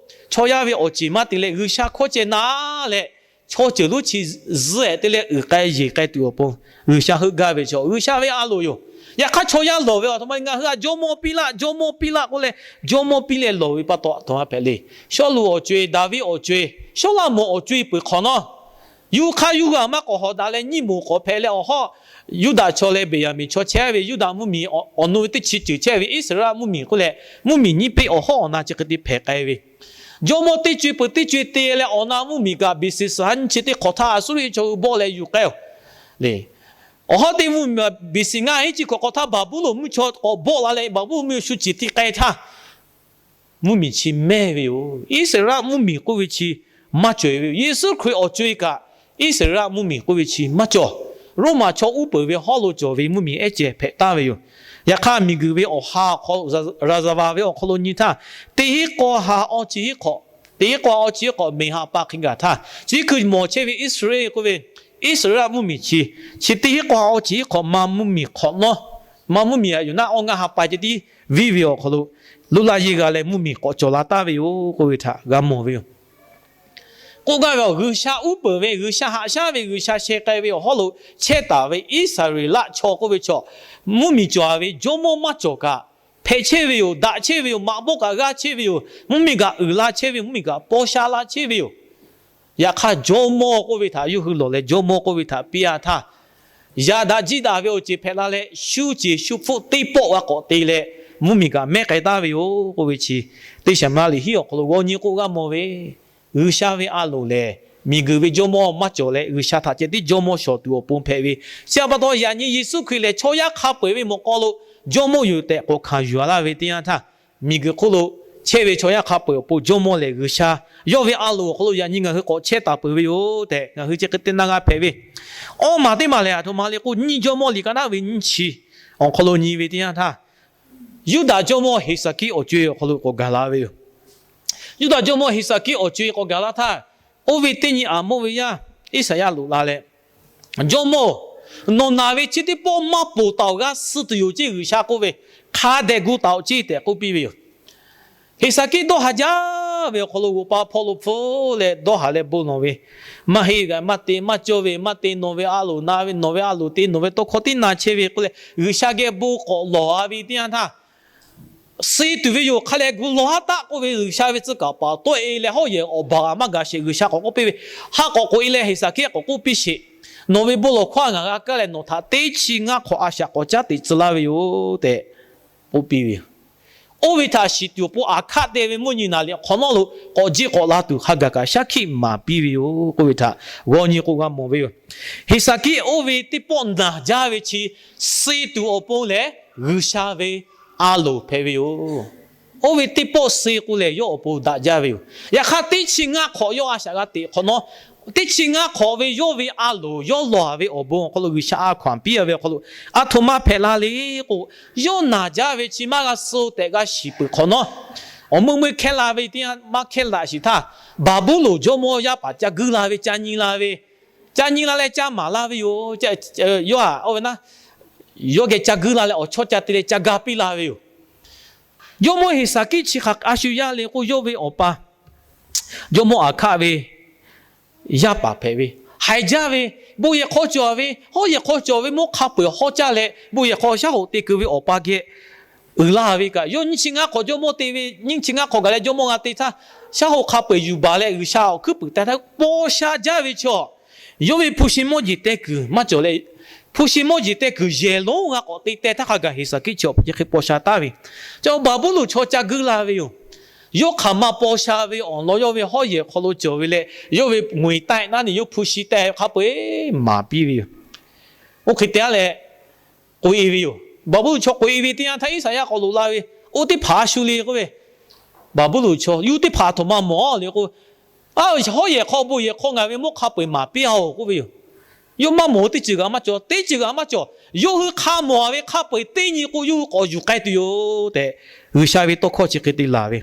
chaw yaˇ ve awˬ ceˬ maˇ te leh G'uiˬsha hkawˇ ceh na leh, chaw ceuˬ lonˉ chi zuhˆ-ehˍ te leh uiˍ k'ai yeˬ k'ai tuˬ awˬ pon, G'uiˬsha heuˆ gaˇ ve chaw, G'uiˬsha ve a loˍ yoˬ. Yaꞈ hk'aˇ, chaw yaˇ lawˬ ve aˬ htoꞈ ma, ngaˬ hui htaꞈ jawˇmawˇ piˇ laˇ, jawˇmawˇ piˇ laˇ k'oˆ leh, jawˇmawˇ piˇ leh lawˬ ve pa taw aˬ htoꞈ ma hpehꞈ le. Sawˉluꞈ awˬ co-e, Daˍviˆ awˬ co-e, Sawˉlaꞈmonˍ awˬ co-e peuˬ hk'awꞈ nawˉ, yawˇ hk'aˇ yawˇ hui htaꞈ maˇ k'awꞈ hawꞈ daꞈ leh nyiˇ moˍ k'awꞈ hpehꞈ leh awˬ hawˉ, Yuˇdaꞈ chaw leh Benˍyaˍmenˍ chaw chehˇ ve Yuˇdaꞈ mvuhˇmiˬ awˬ nu ve teˇ chi ceuˬ chehˇ ve Iˉsaˍreˍlaˆ mvuhˇmiˬ k'oˆ leh, mvuhˇmiˬ nyiˇ peˆ awˬ hawˉ awˬ na chi hk'e te hpehꞈ k'ai ve, jawˇmawˇ teˇ co-e peuˬ teˇ co-e te leh awˬ na mvuhˇmiˬ kaꞈ Beˍseˍsaˍhaˉ nyiˇ chi teˇ hk'awꞈ htaˇ Aˍsuˇriˆ chaw hui bawˆ leh yuˬ k'ai-oˬ le. Awˬ hawˉ teˇ mvuhˇmiˬ Beˍseˍngaˇ hiˉ chi hk'awꞈ hk'awꞈ htaˇ Baˍbuˍlonˍ mvuhˇ chaw k'awꞈ bawˆ la leh Baˍbuˍlonˍ mvuhˇ shu ciˍ tiꞈ k'ai htaˇ, mvuhˇmiˬ chi mehˇ ve yoˬ. Iˉsaˍreˍlaˆ mvuhˇmiˬ k'oˆ ve chi maˇ cawˬ-e ve yoˬ. Yeˍsuˆ Hkriꞈ awˬ co-e kaꞈ, Iˉsaˍreˍlaˆ mvuhˇmiˬ k'oˆ ve chi maˇ cawˬ. Roˉmaꞈ chaw uˉ peunˍ ve hawˉ lo cawˬ ve mvuhˇmiˬ ehˉ ceh hpehꞈ taˍ ve yoˬ. Yaꞈ hk'aˇ, miˬguiˬ ve awˬ ha awˬ hk'aw lo, Raˍzaˍvaˍ ve awˬ hk'aw lo nyi htaˇ, teˇ hinˉ k'awˇ ha awˇ chi hinˉ hk'awꞈ, teˇ hinˉ k'awˇ ha awˇ chi hinˉ k'awꞈ meˍ haꞈ pa hk'e gaˬ htaˇ, chi hkui mawˬ chehˇ ve Iˉsaˍreˍlaˆ k'oˆ ve, Iˉsaˍreˍlaˆ mvuhˇmiˬ chi, chi teˇ hinˉ k'awˇ ha awˇ chi hinˉ hk'awꞈ maˇ mvuhˇmiˬ hk'awꞈ nawˉ, maˇ mvuhˇmiˬ aꞈ yuˬ naˆ awˇ ngaˇ ha pa ceh tiˉ viˇ ve awˬ hk'aw lo, luˇ laˇ yeˇ g'a leh mvuhˇmiˬ k'awꞈ cawˬ la taˍ ve yoˬ k'oˆ ve htaꞈ g'a mawˬ ve yoˬ. K'oˆ gaˇ ve, G'uiˬsha uˉ peunˍ ve, G'uiˬsha haꞈ shaˉ ve, G'uiˬsha sheh k'ai ve awˬ hawˉ lo chehˇ taˍ ve Iˉsaˍreˍlaˆ chaw k'oˆ ve chaw, mvuhˇmiˬ cawˬ ve jawˇmawˇ maˇ cawˬ kaꞈ, hpehꞈ chehˇ ve yoˬ, daꞈ chehˇ ve yoˬ, maꞈ bawˆ kaꞈ g'aˇ chehˇ ve yoˬ, mvuhˇmiˬ kaꞈ uiˍ la chehˇ ve yoˬ, mvuhˇmiˬ kaꞈ paw sha la chehˇ ve yoˬ. Yaꞈ hk'aˇ, jawˇmawˇ k'oˆ ve htaꞈ yawˇ hui lawˬ leh, jawˇmawˇ k'oˆ ve htaꞈ piˇ a htaˇ, yaꞈ daꞈ jiˇ daꞈ ve awˬ ceuˬ hpehꞈ la leh, shu ceˬ shu hpfuhˆ teˇ pawˆ g'a k'awꞈ te leh, mvuhˇmiˬ kaꞈ mehˉ k'ai taˍ ve yoˬ k'oˆ ve chi, teˇ Saˍmo liꞈ hiˉ awˬ hk'aw lo g'aw nyi k'o g'a mawˬ ve, G'uiˬsha ve a loˍ lehˬ, miˬguiˬ ve jawˇmawˇ maˇ cawˬ leh, G'uiˬsha htaꞈ ceh tiˉ jawˇmawˇ shawˍ tuˬ awˬ pon hpehꞈ ve. Chi pa taw yaꞈ nyi Yeˍsuˆ Hkriꞈ lehˬ, chaw yaˇ hk'a peu-eˬ ve mawꞈ k'aw lo jawˇmawˇ yoˬ tehꞈ k'awꞈ hkanˍ yuˬ a laˇ ve teˇ yanˇ htaˇ, miˬguiˬ hk'oˆ lo chehˇ ve chaw yaˇ hk'a peu-eˬ awˬ pon jawˇmawˇ lehˬ G'uiˬsha, yawˇ ve a loˍ awˬ hk'aw lo yaꞈ nyi ngaˬ hui k'awꞈ chehˇ taˍ peuˬ ve yoˬ tehꞈ, ngaˬ hui chi hk'e te na g'a hpehꞈ ve. Awˇ maˬ teˇ maˬ lehˬ, aˬ htoꞈ ma le k'o, nyiˇ Jawˇmawˇ liꞈ ka naˉ ve nyiˇ chi awˬ hk'aw lo nyi ve teˇ yanˇ htaˇ, Yuˇdaꞈ jawˇmawˇ Heˍsaˍkiˆ awˬ co-e awˬ hk'aw lo k'awꞈ gaˬ la ve yoˬ. Yuˇdaꞈ jawˇmawˇ Heˍsaˍkiˆ awˬ co-e k'awꞈ gaˬ la htaˇ, oˇ ve teˇ nyi aˬ mawˇ ve yaˇ Iˉsaˍyaˆ loꞈ la leh, Jawˇmawˇ-oˬ, nawˬ naˬ ve chi teˇ pawˆ maˇ ponˬ taˍ-oˬ, g'a suh tuˬ yoˬ ceˇ G'uiˬsha k'oˆ ve, hk'a dehꞈ gu taˍ-oˬ ceˇ tehꞈ k'oˆ piˇ ve yoˬ. Heˍsaˍkiˆ dawˇ haˍ jaˇ ve awˬ hk'aw lo g'oꞈ pa hpawˇ lo hpfuhˇ leh dawˇ haˍ leh bon lawˬ ve, maˇ heˆ kaꞈ maˇ te maˇ cawˇ ve, maˇ te nawˬ ve a loˍ na ve, nawˬ ve a loˍ te nawˬ ve tawˇ hkawˇ tiˉ na chehˇ ve k'oˆ leh G'uiˬsha geh bon k'awꞈ lawˬ a ve teˇ yanˇ htaˇ, suh tuˬ ve yoˬ, hk'a lehˬ gu lawˬ haˉ taˆ k'oˆ ve G'uiˬsha ve tcuh kaˍ paˍ tawˆ-e leh hawˉ yehˬ awˬ baˬ maˇ gaˬ sheˍ G'uiˬsha k'awꞈ k'oˆ piˇ ve, ha k'awꞈ k'oꞈ-e leh Heˍsaˍkiˆ k'awꞈ k'oˆ piˇ sheˍ, nawˬ ve bon lawˬ hkawˇ a ngaˬ g'a kaˇ leh nawˬ htaꞈ teˇ chi ngaˇ hk'awꞈ a shaꞈ k'awꞈ caˉ teꞈ tcuh laˇ ve yoˬ tehꞈ k'oˆ piˇ ve yoˬ. Oˇ ve htaꞈ shiˍ tuˬ awˬ pon Aˍhkaˆ te ve mvuhˇ nyi naˍ liꞈ hk'awꞈ nawˉ lo k'awꞈ jiˆ k'awꞈ la tuˬ hk'a gaˬ kaꞈ shaˉ hkiˆ maˍ piˇ ve yoˬ k'oˆ ve htaꞈ g'aw nyi k'o g'a mawˬ ve yoˬ. Heˍsaˍkiˆ oˇ ve teˇ pawˆ naˬ jaˇ ve chi suh tuˬ awˬ pon lehˬ G'uiˬsha ve a loˍ hpehꞈ ve yoˬ. Oˇ ve teˇ pawˆ suh k'o lehˬ yawˇ awˬ pon daꞈ jaˇ ve yoˬ. Yaꞈ hk'aˇ teˇ chi ngaˇ hk'awꞈ yawˇ a shaꞈ g'a teꞈ hk'awꞈ nawˉ, teˇ chi ngaˇ hk'awꞈ ve yawˇ ve a loˍ yawˇ lawˬ ve awˬ bon awˬ hk'aw lo G'uiˬsha a hkaw-anˬ piˇ ve awˬ hk'aw lo, aˬ htoꞈ ma hpehꞈ la le k'o, yawˇ naˬ jaˇ ve chi maˇ g'a suh tehꞈ g'a shiˍ peuˬ hk'awꞈ nawˉ, awˬ meuˇ meuˇ hkehˇ la ve teˇ yanˇ maˇ hkehˇ daꞈ shiˍ htaˇ, Baˍbuˍlonˍ jawˇmawˇ yaˇ paˍ ca guiˇ la ve, ca nyi la ve, ca nyi la leh ca maˍ la ve yoˬ. Yawˇ a oˇ ve naˉ, yawˇ geh ca guiˇ la leh awˬ chawˇ ca te leh ca ga piˇ la ve yoˬ. Jawˇmawˇ Heˍsaˍkiˆ chi hk'aˬ a shu yaˇ le k'o, yawˇ ve awˬ pa jawˇmawˇ Aˍhkaˆ ve yaˇ paˍ hpehꞈ ve, haiˬ jaˇ ve, bon yehˬ hk'aw cawˬ ve, hawˉ yehˬ hk'aw cawˬ ve mawˇ hk'a peu-eˬ hawˉ caˇ leh bon yehˬ hk'aw shaˉ hoꞈ te keu ve awˬ pa geh uiˍ la ve kaꞈ, yawˇ nyiˇ chi ngaˇ hk'awꞈ jawˇmawˇ te ve, nyiˇ chi ngaˇ hk'awꞈ gaˬ leh jawˇmawˇ g'a te htaˇ, shaˉ hoꞈ hk'a peu-eˬ yuˬ baˬ leh G'uiˬsha awˬ hkuiˉ puiˍ teh htaˇ paw sha jaˇ ve chaw, yawˇ ve hpu shi mawˇ jeˬ teh kuiˬ maˇ cawˬ leh, hpu shi mawˇ jeˬ teh kuiˬ yehˬ lonˉ g'a k'awꞈ te teh htaˇ hk'a gaˬ Heˍsaˍkiˆ chi awˬ hk'e paw sha taˍ ve, chi Baˍbuˍlonˍ chaw ca guiˇ la ve yoˬ. Yawˇ hk'aˬ ma paw sha ve awˬ lawn yawˇ ve hawˉ yehˬ hk'aw lo cawˬ ve leh, yawˇ ve ngui taˆ naˉ ni yawˇ hpu shi teh hk'a peu-eˬ maˍ piˇ ve yoˬ. Oˇ hk'e te a leh k'oꞈ-e ve yoˬ. Baˍbuˍlonˍ chaw k'oꞈ-e ve teˇ yanˇ htaˇ Iˉsaˍyaˆ k'awꞈ loꞈ la ve, oˇ teˇ hpaˍ a shu le k'oˆ ve, Baˍbuˍlonˍ chaw yawˇ teˇ hpaˍ aˬ htoꞈ ma mawˬ le k'o, a, hawˉ yehˬ hk'aw bon yehˬ hk'aw ngaˬ ve mawˇ hk'a peu-eˬ maˍ piˇ a-oˬ k'oˆ ve yoˬ. Yawˇ maˇ mawˬ teˇ ceuˬ g'aꞈ maˇ cawˬ, teˇ ceuˬ g'aꞈ maˇ cawˬ. Yawˇ hui hk'a mawˬ ve hk'a peu-eˬ teˇ nyi k'o yawˇ hui k'awꞈ yuˬ k'ai tuˬ yoˬ tehꞈ, G'uiˬsha ve tawˇ hkawˇ chi hk'e te laˬ ve.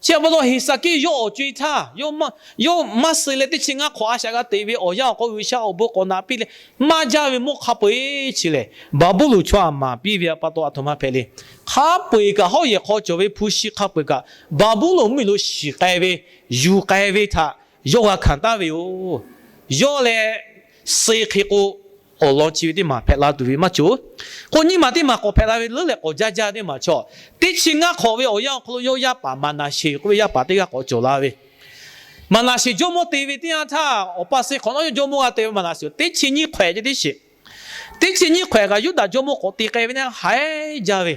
Chi pa taw Heˍsaˍkiˆ yawˇ awˬ co-e htaˇ, yawˇ maˇ suh leh teˇ chi ngaˇ hk'awꞈ a shaꞈ g'a teꞈ ve awˬ yanˇ awˬ hk'aw G'uiˬsha awˬ bon k'awꞈ naꞈ piˇ leh, maˇ jaˇ ve mawˇ hk'a peu-eˬ chi lehˬ, Baˍbuˍlonˍ chaw a maˍ piˇ ve pa taw aˬ htoꞈ ma hpehꞈ le. Hk'a peu-eˬ kaꞈ hawˉ yehˬ hk'aw cawˬ ve hpu shi hk'a peu-eˬ kaꞈ Baˍbuˍlonˍ mvuhˇmiˬ lo shiˍ k'ai ve, yuˬ k'ai ve htaꞈ yawˇ g'a hkanˍ taˍ ve yoˬ. Yawˇ leh suh hk'e k'o, awˬ lawn chi ve teˇ maˬ hpehꞈ la tuˬ ve maˇ cawˬ. K'o nyiˇ maˬ teˇ maˬ k'awꞈ hpehꞈ la ve leuˉ leh k'awꞈ jaˇ jaˇ teˇ maˬ chaw, teˇ chi ngaˇ hk'awꞈ ve awˬ yanˇ awˬ hk'aw lo yawˇ yaˇ paˍ Maˍnaˍseˍ k'oˆ ve yaˇ paˍ teˇ g'aˇ k'awꞈ cawˬ la ve. Maˍnaˍseˍ jawˇmawˇ te ve teˇ yanˇ htaˇ, awˬ pa suh hk'awꞈ nawˉ yawˇ jawˇmawˇ g'a te ve Maˍnaˍseˍ teˇ chi nyiˇ hk'awehꞈ ceh tiˉ sheˍ. Teˇ chi nyiˇ hk'awehꞈ kaꞈ Yuˇdaꞈ jawˇmawˇ k'awꞈ te k'ai ve teˇ yanˇ haiˬ jaˇ ve.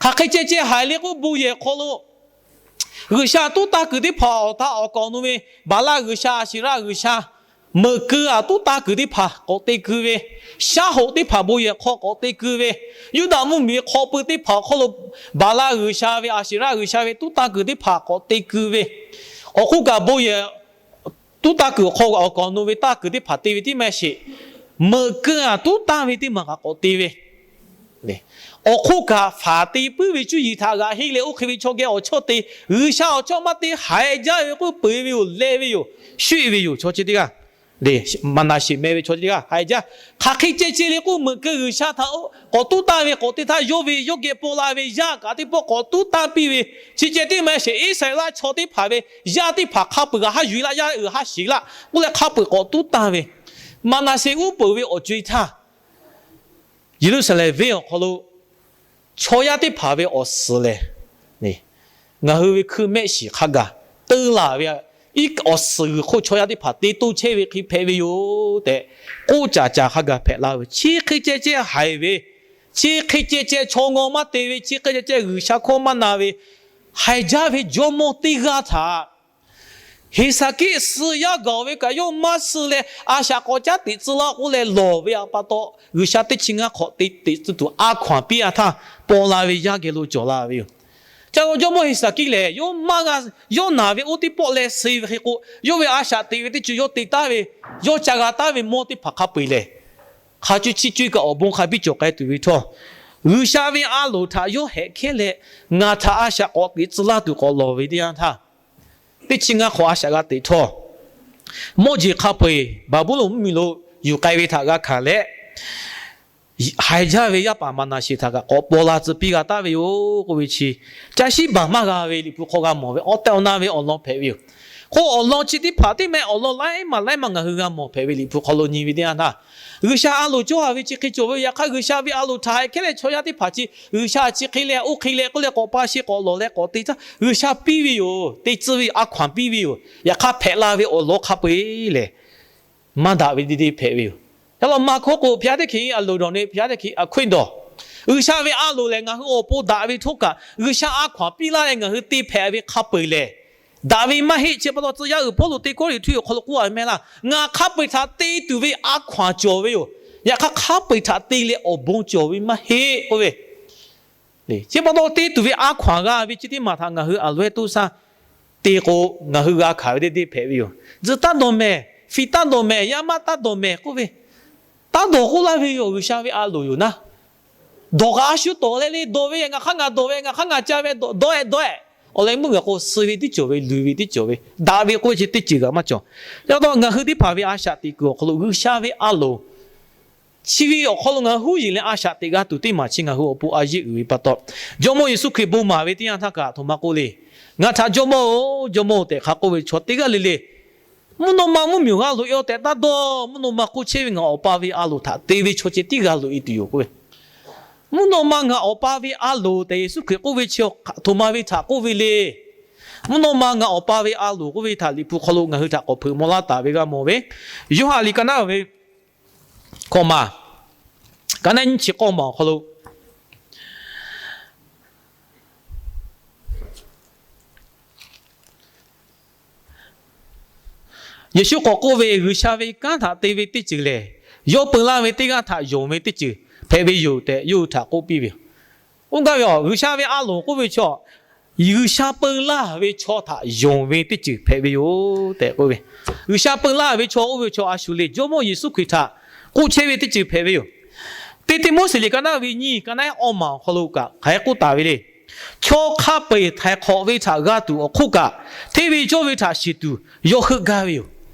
Hk'aˬ hk'e ceh ceh haiˬ le k'o, bon yehˬ hk'aw lo G'uiˬsha tuˉ tanˇ kuiˬ teˇ hpaˍ awˬ htaꞈ awˬ kawꞈ nu ve, Baˍlaˆ g'uiˬsha, Aˍseˍraˆ g'uiˬsha, meuꞈ keu aˬ tuˉ tanˇ kuiˬ teˇ hpaˍ k'awꞈ te keu ve, shaˉ hoꞈ teˇ hpaˍ bon yehˬ hk'aw k'awꞈ te keu ve, Yuˇdaꞈ mvuhˇmiˬ hk'aw pui teˇ hpaˍ awˬ hk'aw lo Baˍlaˆ g'uiˬsha ve, Aˍseˍraˆ g'uiˬsha ve tuˉ tanˇ kuiˬ teˇ hpaˍ k'awꞈ te keu ve, awˬ hk'oˆ kaꞈ bon yehˬ tuˉ tanˇ kuiˬ awˬ hk'aw awˬ kawꞈ nu ve tanˇ kuiˬ teˇ hpaˍ te ve tiˉ maˇ sheˍ, meuꞈ keu aˬ tuˉ tanˇ ve teˇ maˬ kaꞈ k'awꞈ te ve, Awˬ hk'oˆ kaꞈ, faˍ te puiˉ ve cuˇ yiˍ htaꞈ g'aꞈ henˇ leh oˇ hk'e ve chaw geh awˬ chawˇ te, G'uiˬsha awˬ chawˇ maˇ te, haiˬ jaˇ ve k'oˆ peuˬ ve yoˬ, leh ve yoˬ, shuˆ ve yoˬ. Chaw chi teˇ g'aˇ, Maˍnaˍseˍ meh ve chaw chi teˇ g'aˇ haiˬ jaˇ. Hk'aˬ hk'e ceh ceh le k'oˆ meuꞈ keu G'uiˬsha htaꞈ k'awꞈ tuˉ tanˇ ve, k'awꞈ te htaˇ yawˇ ve yawˇ geh paw la ve yaˇ kaꞈ teˇ pawˆ k'awꞈ tuˉ tanˇ piˇ ve, chi ceh tiˉ maˇ sheˍ, Iˉsaˍreˍlaˆ chaw teˇ hpaˍ ve yaˇ teˇ hpaˍ hk'a peuˬ g'aꞈ haˉ yuˬ e laˇ, yaˇ uiˍ haˉ shiˍ laˇ k'oˆ leh hk'a peuˬ k'awꞈ tuˉ tanˇ ve, Maˍnaˍseˍ uˉ peunˍ ve awˬ co e htaˇ, Yeˍruˆsaˍlehnˍ venˇ awˬ hk'aw lo chaw yaˇ teˇ hpaˍ ve awˬ suhˍ lehˬ, ngaˬ hui ve hkui mehˆ shiˍ hk'a gaˬ teu laˬ ve, awˬ suhˍ g'uiˬ hk'oˆ chaw yaˇ teˇ hpaˍ te to chehˇ ve hk'e hpehꞈ ve yoˬ tehꞈ, k'oˆ caˍ caˍ hk'a gaˬ hpehꞈ la ve. Chi hk'e ceh ceh haiˬ ve, chi hk'e ceh ceh chaw ngaw maˇ te ve, chi hk'e ceh ceh G'uiˬsha hkawˇ maˇ na ve, haiˬ jaˇ ve jawˇmawˇ teˇ g'aˇ htaꞈ Heˍsaˍkiˆ suh yaˇ gaˬ ve kaꞈ yawˇ maˇ suh leh, a shaꞈ k'awꞈ caˉ teꞈ tcuh laˇ k'oˆ leh lawˬ ve pa taw, G'uiˬsha teˇ chi ngaˇ hk'awꞈ te teꞈ tcuh tuˬ a hkaw anˬ piˇ a htaˇ, paw la ve yaˇ geh lo cawˬ la ve yoˬ. Ca lo jawˇmawˇ Heˍsaˍkiˆ lehˬ, yawˇ maˇ g'a, yawˇ naˬ ve oˇ teˇ pawˆ leh suh ve hk'e k'o, yawˇ ve a shaꞈ teꞈ ve teˇ ceuˬ yawˇ te taˉ ve, yawˇ ca g'a taˉ ve mawˇ teˇ hpaˍ hk'a peu eˬ lehˬ, hk'a co chi co e kaꞈ awˬ bon hk'a biˇ cawˬ k'ai tuˬ ve htawˇ, G'uiˬsha ve a loˍ htaꞈ yawˇ hehꞈ hkehˉ leh, ngaˬ htaꞈ a shaꞈ k'awꞈ teꞈ tcuh laˇ tuˬ k'awꞈ lawˬ ve teˇ yanˇ htaˇ, teˇ chi ngaˇ hk'awꞈ a shaꞈ g'a teꞈ htawˇ, mawˇ jeˬ hk'a peu eˬ Baˍbuˍlonˍ mvuhˇmiˬ lo yuˬ k'ai ve htaꞈ g'a hkanˍ leh, haiˬ jaˇ ve yaˇ paˍ Maˍnaˍseˍ htaꞈ kaꞈ k'awꞈ paw la tcuh piˇ g'a taˍ ve yoˬ k'oˆ ve chi, ca shiˉ baˬ maˇ g'a ve Liꞈ hpu hk'aw g'a mawˬ ve awˬ tehˬ awˬ na ve awˬ lawn hpehꞈ ve yoˬ. K'o awˬ lawn chi teˇ hpaˍ teˇ meh awˬ lawn laiˉ maˬ laiˉ maˬ ngaˬ hui g'a mawˬ hpehꞈ ve Liꞈ hpu hk'aw lo nyi ve teˇ yanˇ htaˇ, G'uiˬsha a loˍ cawˇ a ve chi hk'e cawˬ ve yoˬ. Yaꞈ hk'aˇ G'uiˬsha ve a loˍ htaꞈ hehꞈ hkehˉ leh chaw yaˇ teˇ hpaˍ chi G'uiˬsha chi hk'e leh oˇ hk'e leh k'oˆ leh k'awꞈ pa sheˍ k'awꞈ lawˬ leh k'awꞈ te htaˇ G'uiˬsha piˇ ve yoˬ, te tcuh ve a hkaw anˬ piˇ ve yoˬ. Yaꞈ hk'aˇ hpehꞈ la ve awˬ lawn hk'a peu eˬ lehˬ, maˇ daꞈ ve deˇ deˇ hpehꞈ ve yoˬ. Yaꞈ law maˇ hk'oˆ k'o, ဘုရားသခင် a loˍ dawˬ ne ဘုရားသခင် a hkoˆ dawˬ, G'uiˬsha ve a loˍ lehˬ ngaˬ hui awˬ pon daꞈ ve htawˇ kaꞈ, G'uiˬsha a hkaw anˬ piˇ laˇ leh ngaˬ hui te hpehꞈ ve hk'a peu eˬ lehˬ, daꞈ ve maˇ heˆ. Chi pa taw tcuh yaˇ uiˍ Pawˇluꞈ te Kawˇrenˍhtuˆ awˬ hk'aw lo k'oˆ a ve meh laˇ, ngaˬ hk'a peu eˬ htaꞈ te tuˬ ve a hkaw anˬ cawˬ ve yoˬ. Yaꞈ hk'aˇ hk'a peu eˬ htaꞈ te leh awˬ bon cawˬ ve maˇ heˆ k'oˆ ve Chi pa taw te tuˬ ve a hkaw anˬ g'a ve chi teˇ maˬ htaꞈ ngaˬ hui a loꞈ-ehˉ toˇ shaˉ te k'o, ngaˬ hui g'a hkanˍ ve deˇ deˇ hpehꞈ ve yoˬ. Tzuhꞈ taˇ dawˬ mehˍ, fiˍ taˇ dawˬ mehˍ, yaˇ maˆ taˇ dawˬ mehˍ k'oˆ ve, taˇ dawˬ k'oˆ laˇ ve yoˬ. G'uiˬsha ve a loˍ yoˬ naˉ, dawˬ k'aꞈ a shu tawˍ leh le, dawˬ ve ngaˬ hk'aˇ ngaˬ dawˬ ve, ngaˬ hk'aˇ ngaˬ ca ve, dawˬ-e dawˬ-e. Awˬ leh mvuhˇmiˬ k'o, suh ve teˇ cawˬ ve, luˬ ve teˇ cawˬ ve, daꞈ ve k'oˆ ve chi teˇ ceuˬ g'a maˇ cawˬ. Yaꞈ taw ngaˬ hui teˇ hpaˍ ve a shaꞈ teꞈ kuiˬ awˬ hk'aw lo G'uiˬsha ve a loˍ chi ve awˬ hk'aw lo ngaˬ hui huˉ yeˬ leh a shaꞈ teꞈ g'a tuˬ teˇ maˬ chi ngaˬ hui awˬ pon a yeˇ uiˍ ve pa taw, Jawˇmawˇ Yeˍsuˆ Hkriꞈ bon maˍ ve teˇ yanˇ htaˇ kaꞈ aˬ htoꞈ ma k'oˆ le. Ngaˬ htaꞈ Jawˇmawˇ-oˬ, Jawˇmawˇ-oˬ tehꞈ hk'a k'oˆ ve chaw teˇ g'aˇ le le, mvuhˇ naw ma mvuhˇmiˬ g'a loꞈ-e-aw tehꞈ taˇ dawˇ. Mvuhˇ naw ma hk'oˆ chehˇ ve ngaˬ Awˬ pa ve a loˍ htaꞈ te ve chaw ceh tiˉ g'a loꞈ-e tuˬ yoˬ k'oˆ ve. Mvuhˇ naw ma ngaˬ Awˬ pa ve a loˍ tehꞈ Yeˍsuˆ Hkriꞈ k'oˆ ve chi aˬ htoꞈ ma ve htaꞈ k'oˆ ve le. Mvuhˇ naw ma ngaˬ Awˬ pa ve a loˍ k'oˆ ve htaꞈ Liꞈ hpu hk'aw lo ngaˬ hui htaꞈ k'awꞈ hpeuꞈ maw laˇ taˍ ve g'a mawˬ ve, Yoˇhanˬ liꞈ ka naˉ ve hkawꞈ maˬ, ka naˉ nyiˇ chi k'awˇ maˬ awˬ hk'aw lo Yeˍsuˆ k'awꞈ k'oˆ ve, G'uiˬsha ve kanˉ htaꞈ te ve teˇ ceuˬ lehˬ, yawˇ peu laˇ ve teˇ g'aˇ htaꞈ yonˍ ve teˇ ceuˬ hpehꞈ ve yoˬ tehꞈ yawˇ hui htaꞈ k'oˆ piˇ ve yoˬ. Oˇ gaˇ ve a, G'uiˬsha ve a loˍ k'oˆ ve chaw, G'uiˬsha peu laˇ ve chaw htaꞈ yonˍ ve teˇ ceuˬ hpehꞈ ve yoˬ tehꞈ k'oˆ ve. G'uiˬsha peu laˇ ve chaw oˇ ve chaw a shu le, Jawˇmawˇ Yeˍsuˆ Hkriꞈ htaꞈ k'oˆ chehˇ ve teˇ ceuˬ hpehꞈ ve yoˬ. Teˇ Tiˆmoˉseˍ liꞈ ka naˉ ve nyiˇ, ka naˉ awˇ maˬ awˬ hk'aw lo kaꞈ hk'aˬ hk'e k'oˆ taˍ ve le. Chaw hk'a peu-eˬ htaiˍ hk'awꞈ ve htaꞈ g'a tuˬ awˬ hk'oˆ kaꞈ, hteˇ ve cawˇ ve htaꞈ shiˍ tuˬ yawˇ heuˆ gaˇ ve yoˬ.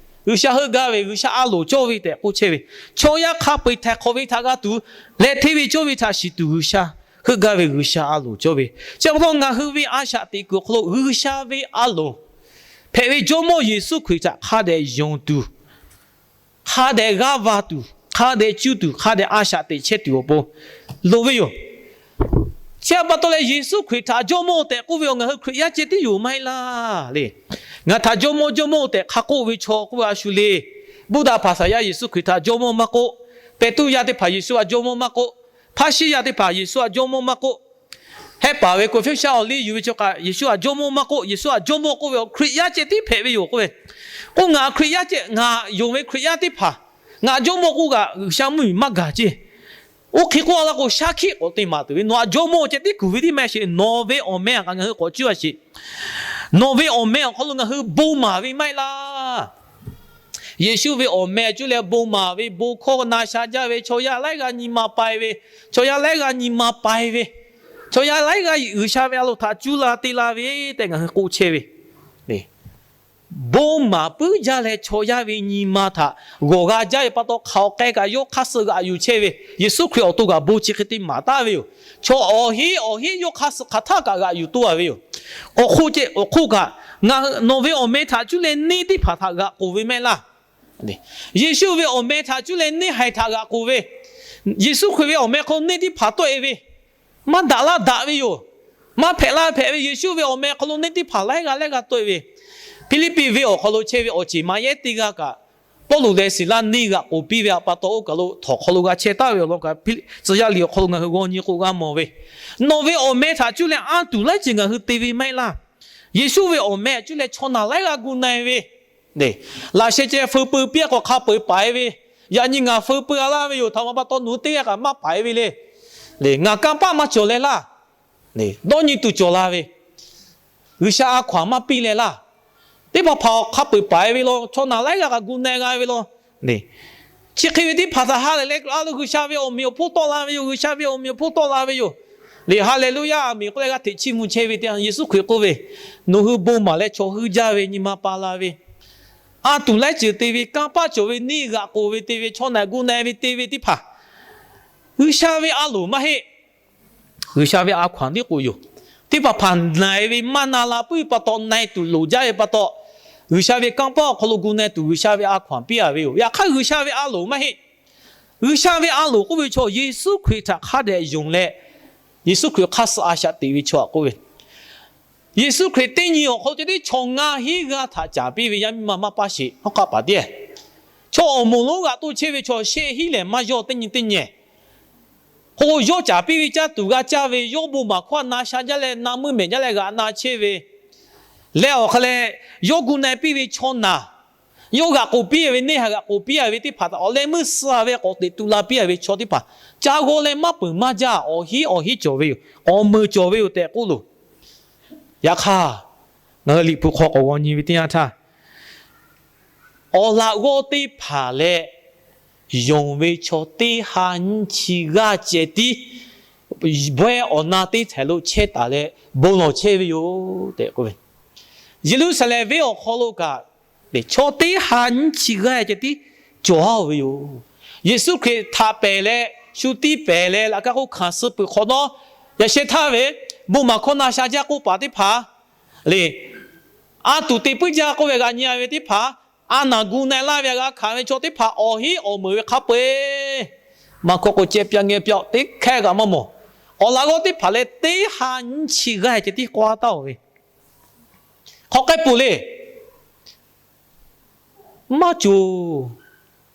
G'uiˬsha heuˆ gaˇ ve, G'uiˬsha a loˍ cawˇ ve tehꞈ k'oˆ chehˇ ve, chaw yaˇ hk'a peu-eˬ htaiˍ hk'awꞈ ve htaꞈ g'a tuˬ leh hteˇ ve cawˇ ve htaꞈ shiˍ tuˬ G'uiˬsha heuˆ gaˇ ve, G'uiˬsha a loˍ cawˇ ve. Chi pa taw ngaˬ hui ve a shaꞈ teꞈ kuiˬ awˬ hk'aw lo G'uiˬsha ve a loˍ hpehꞈ ve Jawˇmawˇ Yeˍsuˆ Hkriꞈ htaꞈ hk'a dehꞈ yonˍ tuˬ, hk'a dehꞈ g'aˇ va tuˬ, hk'a dehꞈ cuˇ tuˬ, hk'a dehꞈ a shaꞈ teꞈ chehˇ tuˬ awˬ pon loˍ ve yoˬ. Chi pa taw leh Yeˍsuˆ Hkriꞈ htaꞈ Jawˇmawˇ tehꞈ k'oˆ ve awˬ ngaˬ hui Hkriꞈ yaˇ ceh tiˉ yoˬ maˇ heˆ laˇ le. Ngaˬ htaꞈ Jawˇmawˇ, Jawˇmawˇ tehꞈ hk'a k'oˆ ve chaw k'oˆ ve a shu le. Buddha hpaˍsaˍyaˇ Yeˍsuˆ Hkriꞈ htaꞈ Jawˇmawˇ maˇ k'oˆ. Peˍtruˆ yaˇ teˇ hpaˍ Yeˍsuˆ htaꞈ Jawˇmawˇ maˇ k'oˆ. Hpaˇshiˆ yaˇ teˇ hpaˍ Yeˍsuˆ htaꞈ Jawˇmawˇ maˇ k'oˆ. Hehˆ paˍ ve Confucius awˬ liˇ yuˬ ve chaw kaꞈ Yeˍsuˆ htaꞈ Jawˇmawˇ maˇ k'oˆ. Yeˍsuˆ htaꞈ Jawˇmawˇ k'oˆ ve awˬ Hkriꞈ yaˇ ceh tiˉ hpehꞈ ve yoˬ k'oˆ ve. K'o ngaˬ Hkriꞈ yaˇ ceh, ngaˬ yonˍ ve Hkriꞈ yaˇ teˇ hpaˍ ngaˬ Jawˇmawˇ k'oˆ kaꞈ G'uiˬsha mvuhˇmiˬ maˇ gaˬ ceˇ. Oˇ hk'e k'oˆ la k'o shaˉ hkiˆ k'awꞈ te maˍ tuˬ ve, nawˬ htaꞈ Jawˇmawˇ ceh tiˉ kuˬ ve tiˉ maˇ sheˍ, nawˬ ve awˬ meh htaꞈ kaꞈ ngaˬ hui k'awꞈ cuˇ a sheˍ. Nawˬ ve awˬ meh awˬ hk'aw lo ngaˬ hui bon maˍ ve maˇ heˆ laˇ. Yeˍsuˆ ve awˬ meh cuˇ leh bon maˍ ve, bon hkawˇ na sha jaˇ ve, chaw yaˇ laiˉ g'aˇ nyi ma pai ve, chaw yaˇ laiˉ g'aˇ nyi ma pai ve, chaw yaˇ laiˉ g'aˇ G'uiˬsha ve a loˍ htaꞈ cuˇ la te la ve tehꞈ ngaˬ hui k'oˆ chehˇ ve. Bon maˍ puiˉ jaˇ leh chaw yaˇ ve nyi ma htaꞈ g'awˬ g'a jaˇ ve pa taw, hk'aˬ awˬ k'ai kaꞈ yawˇ hk'aˇ suh g'aꞈ yuˬ chehˇ ve, Yeˍsuˆ Hkriꞈ awˬ to kaꞈ bon chi hk'e te maˍ taˍ ve yoˬ. Chaw awˬ heˆ awˬ heˆ yawˇ hk'aˇ suh hk'aˬ htaˆ kaꞈ g'aꞈ yuˬ toˇ a ve yoˬ. Awˬ hk'oˆ kaꞈ, nawˬ ve awˬ meh htaꞈ cuˇ leh neˇ teˇ hpaˍ htaꞈ g'aꞈ k'oˍ ve maˇ heˆ laˇ. Yeˍsuˆ ve awˬ meh htaꞈ cuˇ leh neˇ haiˬ htaꞈ g'aꞈ k'oˍ ve, Yeˍsuˆ Hkriꞈ ve awˬ meh hk'aw lo neˇ teˇ hpaˍ tawˆ e ve, maˇ daꞈ laˇ daꞈ ve yoˬ. Maˇ hpehꞈ laˇ hpehꞈ ve, Yeˍsuˆ ve awˬ meh hk'aw lo neˇ teˇ hpaˍ laiˉ g'aˇ laiˉ g'aˇ tawˆ e ve, Hpiˇliˇpiˆ venˇ awˬ hk'aw lo chehˇ ve awˬ ceˬ maꞈ yehˉ teˇ g'aˇ kaꞈ, Pawˇluꞈ leh Siˍlaˆ neˇ g'aꞈ k'oˍ piˇ ve pa taw, oˇ kaˬ lo htawnˍ hk'aw lo g'a chehˇ taˍ ve awˬ lawn kaꞈ, tcuh yaˇ liꞈ awˬ hk'aw lo ngaˬ hui g'aw nyi k'o g'a mawˬ ve, nawˬ ve awˬ meh htaꞈ cuˇ leh anˇ tuˬ laiˉ ceuˬ ngaˬ hui te ve maˇ heˆ laˇ. Yeˍsuˆ ve awˬ meh cuˇ leh chaw naˬ laiˉ g'aˇ gu na e ve, laꞈ sheh ceh feu peu piˇ a k'awꞈ hk'a peu-eˬ paiˍ e ve, yaꞈ nyi ngaˬ feu peu a laˇ ve yoˬ. Htaꞈ ma pa taw nawˬ hui teˇ g'aˇ kaꞈ maˇ paiˍ e ve le. Ngaˬ kanˇ paˆ maˇ cawˬ leh laˇ. Dawˇ nyi tuˬ cawˬ la ve, G'uiˬsha a hkaw anˬ maˇ piˇ leh laˇ. Teˇ hpaˍ hpaˍ hk'a peu-eˬ paiˍ ve law, chaw naˬ laiˉ g'aˇ kaꞈ gu na g'a ve law. Chi hk'e ve teˇ hpaˍ htaꞈ ha lehˬ leh a lo G'uiˬsha ve awˬ meꞈ awˬ hponˇ tawˆ la ve yoˬ. G'uiˬsha ve awˬ meꞈ awˬ hponˇ tawˆ la ve yoˬ. Lehˬ, Haˍleˍluˇyaˇ, aˬ miˍ k'oˆ leh g'aˇ hteꞈ chiˇ mvuh chehˇ ve teˇ yanˇ, Yeˍsuˆ Hkriꞈ k'oˆ ve, nawˬ hui bon maˍ leh chaw heuˆ jaˇ ve nyi ma pa la ve, anˇ tuˬ laiˉ ceuˬ te ve, kanˇ paˆ cawˬ ve, neˇ g'aꞈ k'oˍ ve te ve, chaw naˬ gu na ve te ve teˇ hpaˍ, G'uiˬsha ve a loˍ maˇ heˆ. G'uiˬsha ve a hkaw anˬ tiˉ k'o yoˬ. Teˇ hpaˍ hpaˍ na e ve maˇ na la puiˉ ve pa taw, na e tuˬ loˍ jaˇ ve pa taw, G'uiˬsha ve kanˇ paˆ awˬ hk'aw lo gu na tuˬ G'uiˬsha ve a hkaw anˬ piˇ a ve yoˬ. Yaꞈ hk'aˇ, G'uiˬsha ve a loˍ maˇ heˆ. G'uiˬsha ve a loˍ k'oˆ ve chaw Yeˍsuˆ Hkriꞈ htaꞈ hk'a dehꞈ yonˍ leh, Yeˍsuˆ Hkriꞈ hk'aˇ suh a shaꞈ teꞈ ve chaw aꞈ k'oˆ ve, Yeˍsuˆ Hkriꞈ teˇ nyi awˬ hk'aw lo ceh tiˉ chaw ngaˇ hinˉ g'aˇ htaꞈ caˍ piˇ ve yaˇ miˇ ma maˇ paˇ sheˍ. Hawˉ hk'aˆ paˍ teˇ, chaw awˬ moˍ lonˉ g'aꞈ toˇ chehˇ ve chaw shehˆ hinˉ lehˬ maˇ yawˇ teˇ nyi teˇ nyi k'o, yawˇ caˍ piˇ ve caˇ tuˬ g'a caˇ ve, yawˇ bon maˍ hkawˇ na sha jaˇ leh na meuˇ mehˍ jaˇ leh g'aꞈ na chehˇ ve, leh awˬ hk'a leh yawˇ gu na piˇ ve chaw naˬ, yawˇ g'aꞈ k'oˍ piˇ ve, neˇ haiˬ g'aꞈ k'oˍ piˇ ve teˇ hpaˍ htaꞈ awˬ leh meuˇ suh ve k'awꞈ teꞈ tu la piˇ ve chaw teˇ hpaˍ ca g'aw leh maˇ peuˬ maˇ jaˇ, awˬ hinˉ awˬ hinˉ cawˬ ve yoˬ. Awˬ meunˍ cawˬ ve yoˬ tehꞈ k'oˆ loˬ. Yaꞈ hk'aˇ, ngaˬ hui Liꞈ hpu hk'aw k'awꞈ g'aw nyi ve teˇ yanˇ htaˇ, awˬ laꞈ g'awˇ teˇ hpaˍ leh yonˍ ve chaw teˇ ha nyiˇ chi g'aˇ ceh tiˉ bawehˇ awˬ na teˇ htehꞈ lo chehˇ taˍ leh bon lawˬ chehˇ ve yoˬ tehꞈ k'oˆ ve. Yeˍruˆsaˍlehnˍ venˇ awˬ hk'aw lo kaꞈ, chaw teˇ ha nyiˇ chi g'aˇ ceh tiˉ cawˬ a ve yoˬ. Yeˍsuˆ Hkriꞈ htaꞈ pehˬ leh, shu tiˇ pehˬ leh laꞈ ka k'oˆ hkanˍ suh peuˬ hk'awꞈ nawˉ, yaꞈ sheh htaˇ ve bon maˍ hkawˇ na sha jaˇ k'oˆ paˍ teˇ hpaˍ le, a tuˬ te puiˉ jaˇ k'oˆ ve g'a nyi a ve teˇ hpaˍ, a naˬ gu na laˇ ve g'a hkanˍ ve chaw teˇ hpaˍ awˬ hinˉ awˬ meunˍ ve hk'a peu-eˬ, maˇ hkawˇ k'o ceh pyaꞈ ngeh pyaꞈ teˇ hkehˇ g'aꞈ maˇ mawˬ. Awˬ laꞈ g'awˇ teˇ hpaˍ leh teˇ ha nyiˇ chi g'aˇ ceh tiˉ k'oˆ a taˍ oˬ ve, hk'aˬ k'ai peuˬ le. Maˇ cawˬ.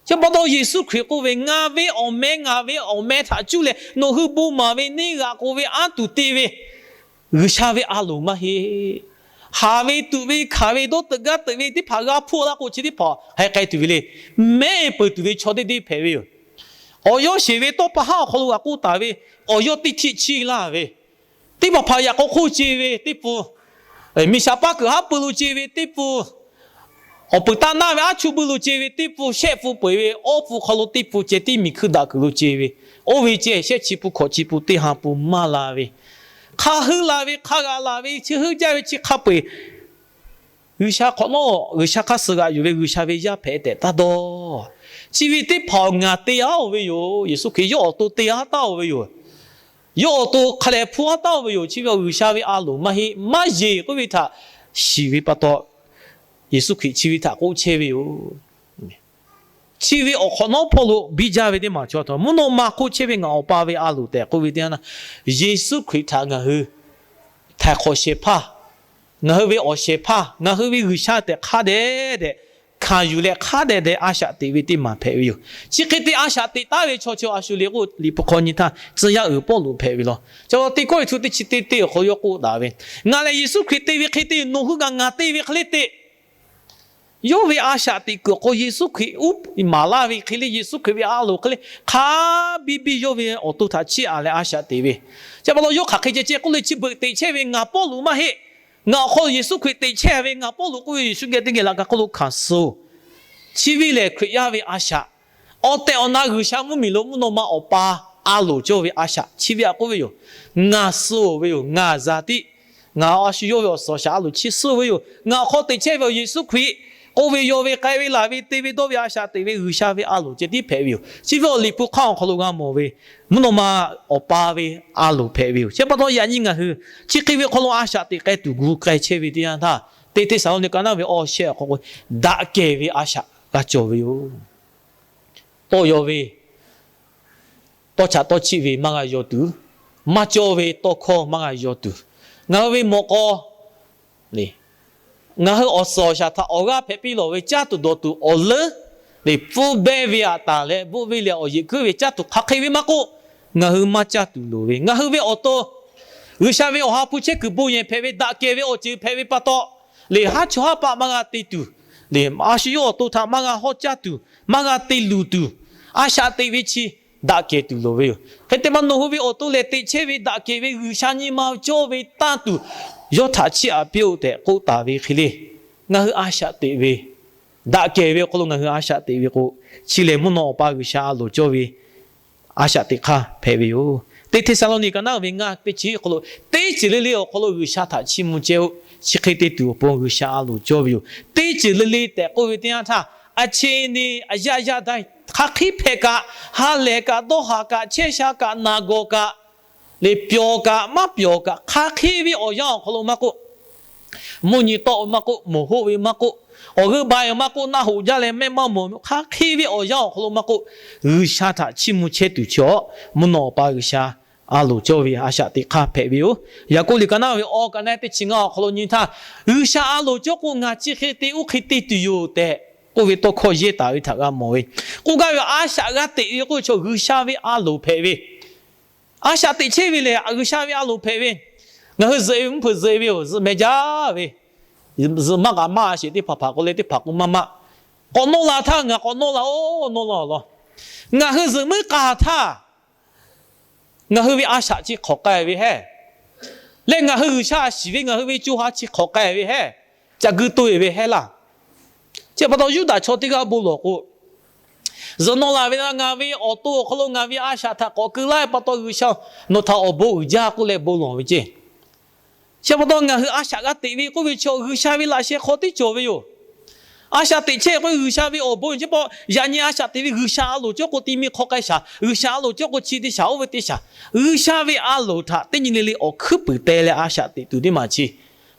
Chi pa taw Yeˍsuˆ Hkriꞈ k'oˆ ve, Ngaˬ ve awˬ meh, ngaˬ ve awˬ meh htaꞈ cuˇ leh nawˬ hui bon maˍ ve, neˇ g'aꞈ k'oˍ ve, anˇ tuˬ te ve, G'uiˬsha ve a loˍ maˇ heˆ. Haˍ ve, tuꞈ ve, hkanˍ ve, dawˇ teuꞈ gaˇ teuꞈ ve teˇ hpaˍ g'a hpuˇ laˇ k'o, chi teˇ hpaˍ haiˬ k'ai tuˬ ve le. Mehˆ peuˬ tuˬ ve chaw deˇ deˇ hpehꞈ ve yoˬ. Awˬ yawˇ sheˍ ve tawˇ pa haˉ awˬ hk'aw lo g'a k'oˆ taˍ ve, awˬ yawˇ teˇ htiˆ chiˇ laˇ ve, teˇ hpaˍ hpaˍ yaꞈ k'aw hk'oˆ ce ve teˇ pun, miˬ shaˍ paˇ kuiˬ haˉ pui lo ce ve teˇ pun, awˬ peuˬ taˇ naˇ ve aˉ chuˇ buiˇ lo ce ve teˇ pun, shehˆ pun peu-eˬ ve awˇ pun hk'aw lo teˇ pun ceh tiˉ miˬ hkui daꞈ kuiˬ lo ce ve, oˇ ve ceh shehˆ chi pun hkawꞈ chi pun teˇ ha pun maˇ la ve, hk'a heuˆ la ve, hk'a g'a la ve, chi heuˆ jaˇ ve chi hk'a peu-eˬ G'uiˬsha hk'awꞈ nawˉ G'uiˬsha hk'aˇ suh g'aꞈ yuˬ ve G'uiˬsha ve yaˇ hpehꞈ tehꞈ taˇ dawˇ. Chi ve teˇ hpaˍ ngaˬ te aˉ-oˬ ve yoˬ. Yeˍsuˆ Hkriꞈ yawˇ awˬ to te aˉ taˉ-oˬ ve yoˬ. Yawˇ awˬ to hk'a lehˬ hpuˇ aˉ taˉ-oˬ ve yoˬ. Chi ve G'uiˬsha ve a loˍ maˇ heˆ, maˇ yeˬ k'oˆ ve htaꞈ shiˍ ve pa taw, Yeˍsuˆ Hkriꞈ chi ve htaꞈ k'oˆ chehˇ ve yoˬ. Chi ve awˬ hk'awꞈ nawˉ hpawˇ lo biˇ jaˇ ve teˇ maˬ chaw htaꞈ mvuhˇ naw ma hk'oˆ chehˇ ve ngaˬ Awˬ pa ve a loˍ tehꞈ k'oˆ ve teˇ yanˇ, Yeˍsuˆ Hkriꞈ htaꞈ ngaˬ hui htaiˍ hk'awꞈ shehˍ hpaˇ, ngaˬ hui ve awˬ shehˍ hpaˇ, ngaˬ hui ve G'uiˬsha tehꞈ hk'a dehꞈ dehꞈ hkanˍ yuˬ leh hk'a dehꞈ dehꞈ a shaꞈ teꞈ ve teˇ maˬ hpehꞈ ve yoˬ. Chi hk'e te a shaꞈ teꞈ taˉ ve chaw chi a shu le k'o, Liꞈ hpu hk'aw nyi htaˇ tcuh yaˇ uiˍ Pawˇluꞈ hpehꞈ ve law. Chi teˇ kawˆ e htu teˇ chi teˇ teˇ awˬ hk'aw yawˇ k'oˆ taˍ ve, Ngaˬ lehˬ Yeˍsuˆ Hkriꞈ te ve hk'e te, nawˬ hui kaꞈ ngaˬ te ve hk'e le te. Yawˇ ve a shaꞈ teꞈ kuiˬ awˬ hk'aw Yeˍsuˆ Hkriꞈ uˉ maˍ laˇ ve hk'e le, Yeˍsuˆ Hkriꞈ ve a loˍ hk'e le, hk'a biˇ biˇ yawˇ ve awˬ to htaꞈ chiˇ aꞈ leh a shaꞈ teꞈ ve. Chi pa taw yawˇ hk'aˬ hk'e ceh ceh k'oˆ le, chi beuꞈ teꞈ chehˇ ve ngaˬ Pawˇluꞈ maˇ heˆ. Ngaˬ awˬ hk'aw lo Yeˍsuˆ Hkriꞈ teꞈ chehˇ ve, ngaˬ Pawˇluꞈ k'oˆ ve Yeˍsuˆ geh teˇ geh laꞈ ka hk'oˆ lo hkanˍ suh-oˬ. Chi ve lehˬ Hkriꞈ yaˇ ve a shaꞈ, awˬ tehˬ awˬ na G'uiˬsha mvuhˇmiˬ lo mvuhˇ naw ma Awˬ pa a loˍ cawˇ ve a shaꞈ chi ve htaꞈ k'oˆ ve yoˬ. Ngaˬ suh-oˬ ve yoˬ, ngaˬ zaˍ tiˉ, ngaˬ a shu yawˇ ve awˬ suhˍ awˬ shaꞈ a loˍ chi suh ve yoˬ. Ngaˬ awˬ hk'aw teꞈ chehˇ ve awˬ Yeˍsuˆ Hkriꞈ k'oˆ ve, yaw ve, k'ai ve, laˬ ve, te ve, dawˇ ve a shaꞈ teꞈ ve G'uiˬsha ve a loˍ ceh tiˉ hpehꞈ ve yoˬ. Chi ve awˬ Liꞈ hpu hk'aˇ awˬ hk'aw lo g'a mawˬ ve, mvuhˇ naw ma Awˬ pa ve a loˍ hpehꞈ ve yoˬ. Chi pa taw yaꞈ nyi ngaˬ hui chi hk'e ve awˬ hk'aw lo a shaꞈ teꞈ k'ai tuˬ gu k'ai chehˇ ve teˇ yanˇ htaˇ, teˇ Hteˇsaˍlawˇniˆ ka naˉ ve awˬ shehˆ awˬ hk'aw k'o, daꞈ kehˬ ve a shaꞈ g'a cawˬ ve yoˬ. Tawˇ yaw ve, tawˇ chaꞈ tawˇ chiˆ ve maˇ g'a yaw tuˬ, maˇ cawˇ ve tawˇ hkawˇ maˇ g'a yaw tuˬ, ngaˬ hui ve mawꞈ k'aw le, ngaˬ hui awˬ suhˍ awˬ shaˍ htaꞈ awˬ g'aˇ hpehꞈ piˇ lawˬ ve caˇ tuˬ dawˬ tuˬ awˬ leuˉ le, pfuhˇ behˇ ve aꞈ taˍ leh bvuhˆ ve leh awˬ yeˬ kuiˉ ve caˇ tuˬ hk'aˬ hk'e ve maˇ k'oˆ, ngaˬ hui maˇ caˇ tuˬ loˍ ve. Ngaˬ hui ve awˬ to G'uiˬsha ve awˬ ha hpu chehˇ kuiˬ bon yehˬ hpehꞈ ve, daꞈ kehˬ ve awˬ ceuˬ hpehꞈ ve pa taw, le haˉ chaw haˉ paˆ maˇ g'a te tuˬ, le a shu yawˇ awˬ to htaꞈ maˇ g'a hawˉ caˇ tuˬ, maˇ g'a te luˬ tuˬ, a shaꞈ teꞈ ve chi daꞈ kehˬ tuˬ loˍ ve yoˬ. Hk'e te maˇ nawˬ hui ve awˬ to lehˬ teꞈ chehˇ ve daꞈ kehˬ ve G'uiˬsha nyi ma cawˇ ve tanˇ tuˬ, yawˇ htaꞈ chiˇ aꞈ piˇ-oˆ tehꞈ k'oˆ taˍ ve hk'e le. Ngaˬ hui a shaꞈ teꞈ ve, daꞈ kehˬ ve awˬ hk'aw lo ngaˬ hui a shaꞈ teꞈ ve k'o, chi lehˬ mvuhˇ naw Awˬ pa G'uiˬsha a loˍ cawˇ ve a shaꞈ teꞈ hk'aˇ hpehꞈ ve yoˬ. Teˇ Hteˇsaˍlawˇniˆ ka naˉ ve ngaˇ teˇ chi awˬ hk'aw lo, teˇ ceuˬ le le awˬ hk'aw lo G'uiˬsha htaꞈ chiˇ mvuh chehˇ-oˆ. Chi hk'e te tuˬ awˬ pon G'uiˬsha a loˍ cawˇ ve yoˬ. Teˇ ceuˬ le le tehꞈ k'oˆ ve teˇ yanˇ htaˇ, a che ne a yaˇ yaˇ da hk'aˬ hk'e hpehꞈ kaꞈ, ha lehˬ kaꞈ, dawˇ haˍ kaꞈ, chehˇ sha kaꞈ, naˬ gawˬ kaꞈ, le pyawˬ kaꞈ maˇ pyawˬ kaꞈ, hk'aˬ hk'e ve awˬ yanˇ awˬ hk'aw lo maˇ k'oˆ, mvuhˇ nyi tawˆ ve maˇ k'oˆ, moˍ hoˆ ve maˇ k'oˆ, awˬ g'euˆ ba ve maˇ k'oˆ, naˆ hoꞈ jaˇ leh mehˆ maˇ mawˬ, hk'aˬ hk'e ve awˬ yanˇ awˬ hk'aw lo maˇ k'oˆ, G'uiˬsha htaꞈ chiˇ mvuh chehˇ tuˬ chi awˬ mvuhˇ naw Awˬ pa G'uiˬsha a loˍ cawˇ ve a shaꞈ teꞈ hk'aˇ hpehꞈ ve yoˬ. Yaˍkoˆ liꞈ ka naˉ ve awˬ ka naˉ teˇ chi ngaˇ awˬ hk'aw lo nyi htaˇ, G'uiˬsha a loˍ cawˇ k'o ngaˬ chi hk'e te oˇ hk'e te tuˬ yoˬ tehꞈ k'oˆ ve tawˇ hkawˇ yehˇ taˍ ve htaꞈ g'a mawˬ ve. K'oˆ gaˇ ve a shaꞈ g'a teꞈ ve k'oˆ ve chaw G'uiˬsha ve a loˍ hpehꞈ ve, a shaꞈ teꞈ chehˇ ve lehˬ G'uiˬsha ve a loˍ hpehꞈ ve. Ngaˬ hui zuhꞈ ve mvuhˇ hpeuꞈ zuhꞈ ve yoˬ. Zuhꞈ meh jaˇ ve, zuhꞈ maˇ k'aꞈ maˇ sheˍ teˇ hpaˍ hpaˍ k'o leh teˇ hpaˍ k'o maˇ maˇ, k'awꞈ nawˇ la htaˇ ngaˬ k'awꞈ nawˇ la-oˬ nawˇ la law. Ngaˬ hui zuhꞈ meuˉ k'a htaˇ, ngaˬ hui ve a shaꞈ chi hk'awꞈ k'ai ve hehˉ, leh ngaˬ hui G'uiˬsha a shiˍ ve ngaˬ hui ve co ha chi hk'awꞈ k'ai ve hehˉ, ca guiˇ toˇ e ve hehˉ laˇ. Chi pa taw Yuˇdaꞈ chaw teˇ g'aˇ bon lawˬ k'o, zuhꞈ nawˇ la ve, ngaˬ ve awˬ to awˬ hk'aw lo ngaˬ ve a shaꞈ htaꞈ k'awꞈ keu laˇ ve pa taw G'uiˬsha nawˬ htaꞈ awˬ bon uiˍ jaˇ k'oˆ leh bon lawˬ ve ceˇ. Chi pa taw ngaˬ hui a shaꞈ g'a teꞈ ve k'oˆ ve chaw G'uiˬsha ve laꞈ sheh hk'aw tiˉ cawˬ ve yoˬ. A shaꞈ teꞈ chehˇ k'o G'uiˬsha ve awˬ bon yoˬ. Chi pa taw yaꞈ nyi a shaꞈ teꞈ ve G'uiˬsha a loˍ cawˇ k'o ti mi hk'aw k'ai shaˍ, G'uiˬsha a loˍ cawˇ k'o chi teˇ shaˍ oˇ ve teˇ shaˍ, G'uiˬsha ve a loˍ htaꞈ teˇ nyi le le awˬ hkuiˉ puiˍ teh leh a shaꞈ teꞈ tuˬ teˇ maˬ chi,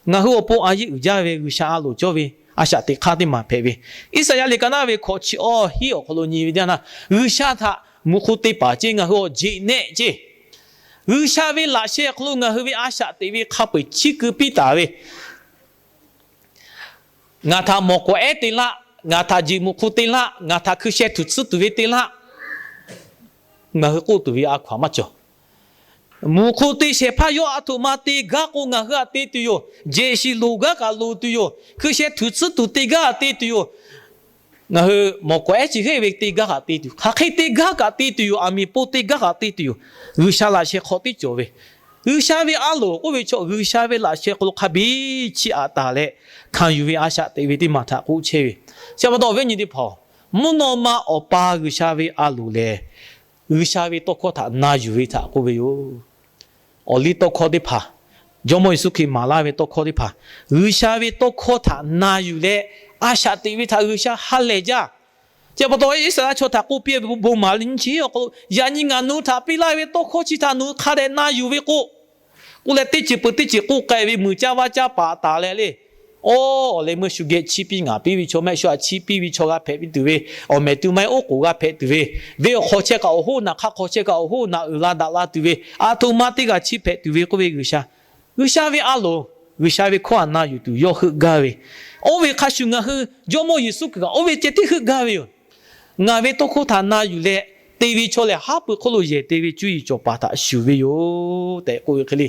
ngaˬ hui awˬ pon a yeˆ uiˍ jaˇ ve G'uiˬsha a loˍ cawˇ ve a shaꞈ teꞈ hk'aˇ teˇ maˬ hpehꞈ ve. Iˉsaˍyaˆ liꞈ ka naˉ ve hkawꞈ chi awˇ hiˉ awˬ hk'aw lo nyi ve teˇ yanˇ htaˇ, G'uiˬsha htaꞈ mvuhˇ hk'oˆ teˇ hpaˍ ceˇ ngaˬ hui awˬ jeꞈ nehˆ ceˇ, G'uiˬsha ve laꞈ sheh awˬ hk'aw lo ngaˬ hui ve a shaꞈ teꞈ ve hk'a peu-eˬ chiˇ keu piˇ taˍ ve, ngaˬ htaꞈ mawˬ k'awꞈ ehˉ te laˆ, ngaˬ htaꞈ jeꞈ mvuhˇ hk'oˆ te laˆ, ngaˬ htaꞈ hkui sheh htuꞈ tsuhˇ tuˬ ve te laˆ, ngaˬ hui k'oˆ tuˬ ve a hkaw-anˬ maˇ cawˬ. Mvuhˇ hk'oˆ te shehˍ hpaˇ yawˇ a htoꞈ ma te gaˇ k'o ngaˬ hui htaꞈ te tuˬ yoˬ. Jeꞈ shiˍ loˍ gaˇ kaꞈ loˍ tuˬ yoˬ. Hkui sheh htuꞈ tsuhˇ tuˬ te gaˇ htaꞈ te tuˬ yoˬ. Ngaˬ hui mawˬ k'awꞈ ehˉ chi hk'e ve te gaˇ kaꞈ te tuˬ, hk'aˬ hk'e te gaˇ kaꞈ te tuˬ yoˬ. Aˬ miˍ po te gaˇ kaꞈ te tuˬ yoˬ. G'uiˬsha laꞈ sheh hk'aw tiˉ cawˬ ve. G'uiˬsha ve a loˍ k'oˆ ve chaw G'uiˬsha ve laꞈ sheh hk'aw lo hk'a biˇ chiˇ aꞈ taˍ leh hkanˍ yuˬ ve a shaꞈ teꞈ ve teˇ maˬ htaꞈ k'oˆ chehˇ ve. Chi pa taw awˬ viˉ nyi teˇ hpaˍ-oˬ, mvuhˇ naw ma Awˬ pa G'uiˬsha ve a loˍ lehˬ, G'uiˬsha ve tawˇ hkawˇ htaꞈ na yuˬ ve htaꞈ k'oˆ ve yoˬ. Awˬ liˇ tawˇ hkawˇ teˇ hpaˍ, Jawˇmawˇ Yeˍsuˆ Hkriꞈ maˍ laˇ ve tawˇ hkawˇ teˇ hpaˍ, G'uiˬsha ve tawˇ hkawˇ htaꞈ na yuˬ leh a shaꞈ teꞈ ve htaꞈ G'uiˬsha ha lehˬ jaˇ. Chi pa taw Iˉsaˍreˍlaˆ chaw htaꞈ k'oˆ piˇ ve bon maˍ ve nyi chi awˬ hk'aw lo, yaꞈ nyi ngaˬ nawˬ hui htaꞈ piˇ laˇ ve tawˇ hkawˇ chi htaꞈ nawˬ hui hk'a dehꞈ na yuˬ ve k'o, k'oˆ leh teˇ ceuˬ peuˬ teˇ ceuˬ k'oˆ k'ai ve meuˬ caˇ vaˇ caˇ paˍ taˍ leh le, awˬ leh meuˇ shu geh chiˇ piˇ ngaˍ piˇ ve chaw, mehˆ shu htaꞈ chiˇ piˇ ve chaw g'a hpehꞈ piˇ tuˬ ve, awˬ mehˍ tu ma-e oˉ k'oˍ g'a hpehꞈ tuˬ ve, venˇ awˬ hk'aw chehˇ kaꞈ awˬ hoˉ naꞈ, hk'aˆ hk'aw chehˇ kaꞈ awˬ hoˉ naꞈ uiˍ la daꞈ la tuˬ ve, a htoꞈ ma teˇ g'aˇ chiˇ hpehꞈ tuˬ ve k'oˆ ve G'uiˬsha, G'uiˬsha ve a loˍ, G'uiˬsha ve hkawˇ htaꞈ na yuˬ tuˬ yawˇ heuˆ gaˇ ve. Oˇ ve hk'a shuˍ ngaˬ hui Jawˇmawˇ Yeˍsuˆ Hkriꞈ kaꞈ oˇ ve ceh tiˉ heuˆ gaˇ ve yoˬ. Ngaˬ ve tawˇ hkawˇ htaꞈ na yuˬ leh te ve chaw lehˬ, haˉ pui hk'oˆ lo yehˬ te ve cuˇ yiˍ cawˬ paˍ htaꞈ shuˍ ve yoˬ tehꞈ k'oˆ ve hk'e le.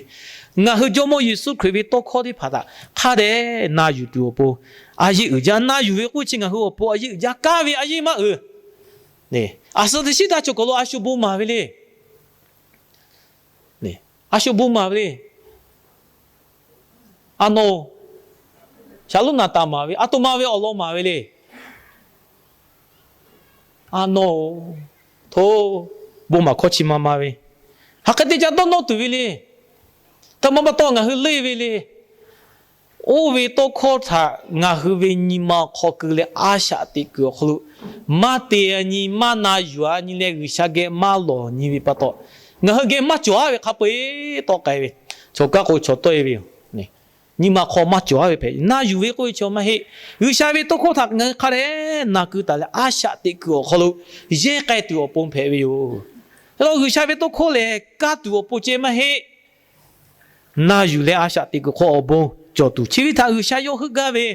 Ngaˬ hui Jawˇmawˇ Yeˍsuˆ Hkriꞈ ve tawˇ hkawˇ teˇ hpaˍ htaꞈ hk'a dehꞈ na yuˬ tuˬ awˬ pon, a yeˆ uiˍ jaˇ. Na yuˬ ve k'oˆ chi ngaˬ hui awˬ pon a yeˆ uiˍ jaˇ. Kaˇ ve a yeˆ maˇ uiˍ. Aˬ suh teꞈ shiˉ htaˇ cawˬ kaˬ lo a shu bon maˍ ve le. A shu bon maˍ ve le. A nawˬ shaˍ lonˉ naˍ taˍ maˍ ve, a htoꞈ ma ve awˬ lawn maˍ ve le. a nawˇ-oˬ, hto, bon maˍ hkawˇ chi ma ma ve, hk'aˬ hk'e te ca dawˇ nawˇ tuˬ ve le. Htaꞈ ma pa taw ngaˬ hui leˇ ve le. Oˇ ve tawˇ hkawˇ htaꞈ ngaˬ hui ve nyi ma awˬ hk'aw keu leh a shaꞈ teꞈ kuiˬ awˬ hk'aw lo maˇ te a nyi, maˇ na yuˬ a nyi leh G'uiˬsha geh maˇ lawˬ nyi ve pa taw, ngaˬ hui geh maˇ cawˬ aˉ ve hk'a peu-eˬ tawˆ k'ai ve, chaw kaˇ k'o chaw tawˆ e ve yoˬ. Nyi ma hk'aw maˇ cawˬ aˉ ve hpehꞈ, na yuˬ ve k'oˆ ve chaw maˇ heˆ. G'uiˬsha ve tawˇ hkawˇ htaꞈ ngaˬ hui hk'a dehꞈ na keu taˍ leh a shaꞈ teꞈ kuiˬ awˬ hk'aw lo yehˇ k'ai tuˬ awˬ pon hpehꞈ ve yoˬ. Hk'e te leh G'uiˬsha ve tawˇ hkawˇ lehˬ kaˇ tuˬ awˬ pon ceh maˇ heˆ. Na yuˬ leh a shaꞈ teꞈ kuiˬ hk'aw awˬ bon cawˬ tuˬ, chi ve htaꞈ G'uiˬsha yawˇ heuˆ gaˇ ve.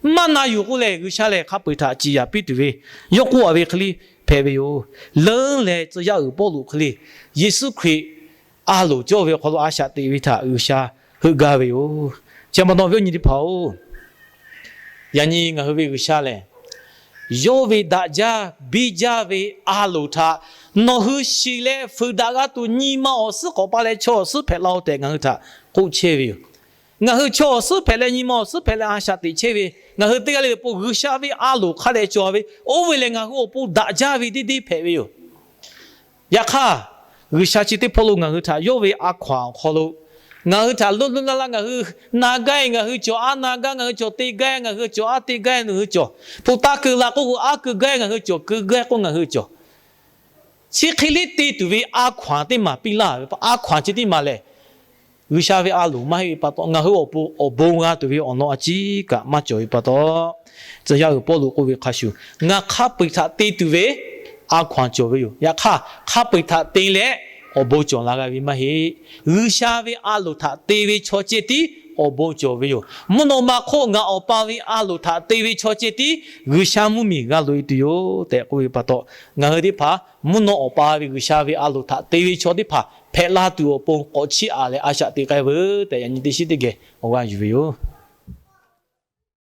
Maˇ na yuˬ k'o lehˬ, G'uiˬsha lehˬ hk'a peu-eˬ htaꞈ ciˍ yaˍ piˇ tuˬ ve, yawˇ k'oˆ a ve hk'e le hpehꞈ ve yoˬ. Leuˉ leh tcuh yaˇ uiˍ Pawˇluꞈ hk'e le, Yeˍsuˆ Hkriꞈ a loˍ cawˇ ve awˬ hk'aw lo a shaꞈ teꞈ ve htaꞈ G'uiˬsha heuˆ gaˇ ve yoˬ. Chi ma nawˬ ve awˬ nyi teˇ hpaˍ-oˬ, yaꞈ nyi ngaˬ hui ve G'uiˬsha lehˬ, yawˇ ve daꞈ jaˇ biˇ jaˇ ve a loˍ htaꞈ nawˬ hui shiˍ leh fuiˍ daꞈ g'a tuˬ nyi ma awˬ suhˉ k'awꞈ pa leh chaw awˬ suhˉ hpehꞈ la-o tehꞈ ngaˬ hui htaꞈ k'oˆ chehˇ ve yoˬ. Ngaˬ hui chaw awˬ suhˉ hpehꞈ leh nyi ma awˬ suhˉ hpehꞈ leh a shaꞈ teꞈ chehˇ ve ngaˬ hui teˇ g'aˇ le le awˬ pon G'uiˬsha ve a loˍ hk'a dehꞈ cawˬ ve, oˇ ve lehˬ ngaˬ hui awˬ pon daꞈ jaˇ ve deˇ deˇ hpehꞈ ve yoˬ. Yaꞈ hk'aˇ, G'uiˬsha chi teˇ hpawˇ lo ngaˬ hui htaꞈ yawˇ ve a hkaw-anˬ awˬ hk'aw lo ngaˬ hui htaꞈ loˇ loˇ laˇ laˇ ngaˬ hui na gaˇ e ngaˬ hui cawˬ, aˉ na gaˇ ngaˬ hui cawˬ, te gaˇ e ngaˬ hui cawˬ, aˉ te gaˇ e ngaˬ hui cawˬ, hpu taˇ keu la k'oˆ k'o aˉ keu gaˇ e ngaˬ hui cawˬ, keu gaˇ e k'oˆ ngaˬ hui cawˬ. Chi hk'e le te tuˬ ve a hkaw-anˬ teˇ maˬ piˇ laˇ ve, a hkaw-anˬ chi teˇ maˬ lehˬ, G'uiˬsha ve a loˍ maˇ heˆ ve pa taw ngaˬ hui awˬ pon awˬ bon g'a tuˬ ve awˬ lawn a ciˉ kaꞈ maˇ cawˬ ve pa taw, tcuh yaˇ uiˍ Pawˇluꞈ k'oˆ ve hk'a shuˍ, ngaˬ hk'a peu-eˬ htaꞈ te tuˬ ve a hkaw-anˬ cawˬ ve yoˬ. Yaꞈ hk'aˇ, hk'a peu-eˬ htaꞈ te leh awˬ bon cawˬ la g'a ve maˇ heˆ. G'uiˬsha ve a loˍ htaꞈ te ve chaw ceh tiˉ awˬ bon cawˬ ve yoˬ. Mvuhˇ naw ma hk'oˆ ngaˬ Awˬ pa ve a loˍ htaꞈ te ve chaw ceh tiˉ G'uiˬsha mvuhˇmiˬ g'a loꞈ e tuˬ yoˬ tehꞈ k'oˆ ve pa taw, ngaˬ hui teˇ hpaˍ mvuhˇ naw Awˬ pa ve G'uiˬsha ve a loˍ htaꞈ te ve chaw teˇ hpaˍ hpehꞈ la tuˬ awˬ pon k'awꞈ chiˇ aꞈ leh a shaꞈ teꞈ k'ai veuˬ tehꞈ yaꞈ nyi teˇ shiˉ teˇ geh awˬ g'aˇ yuˬ ve yoˬ.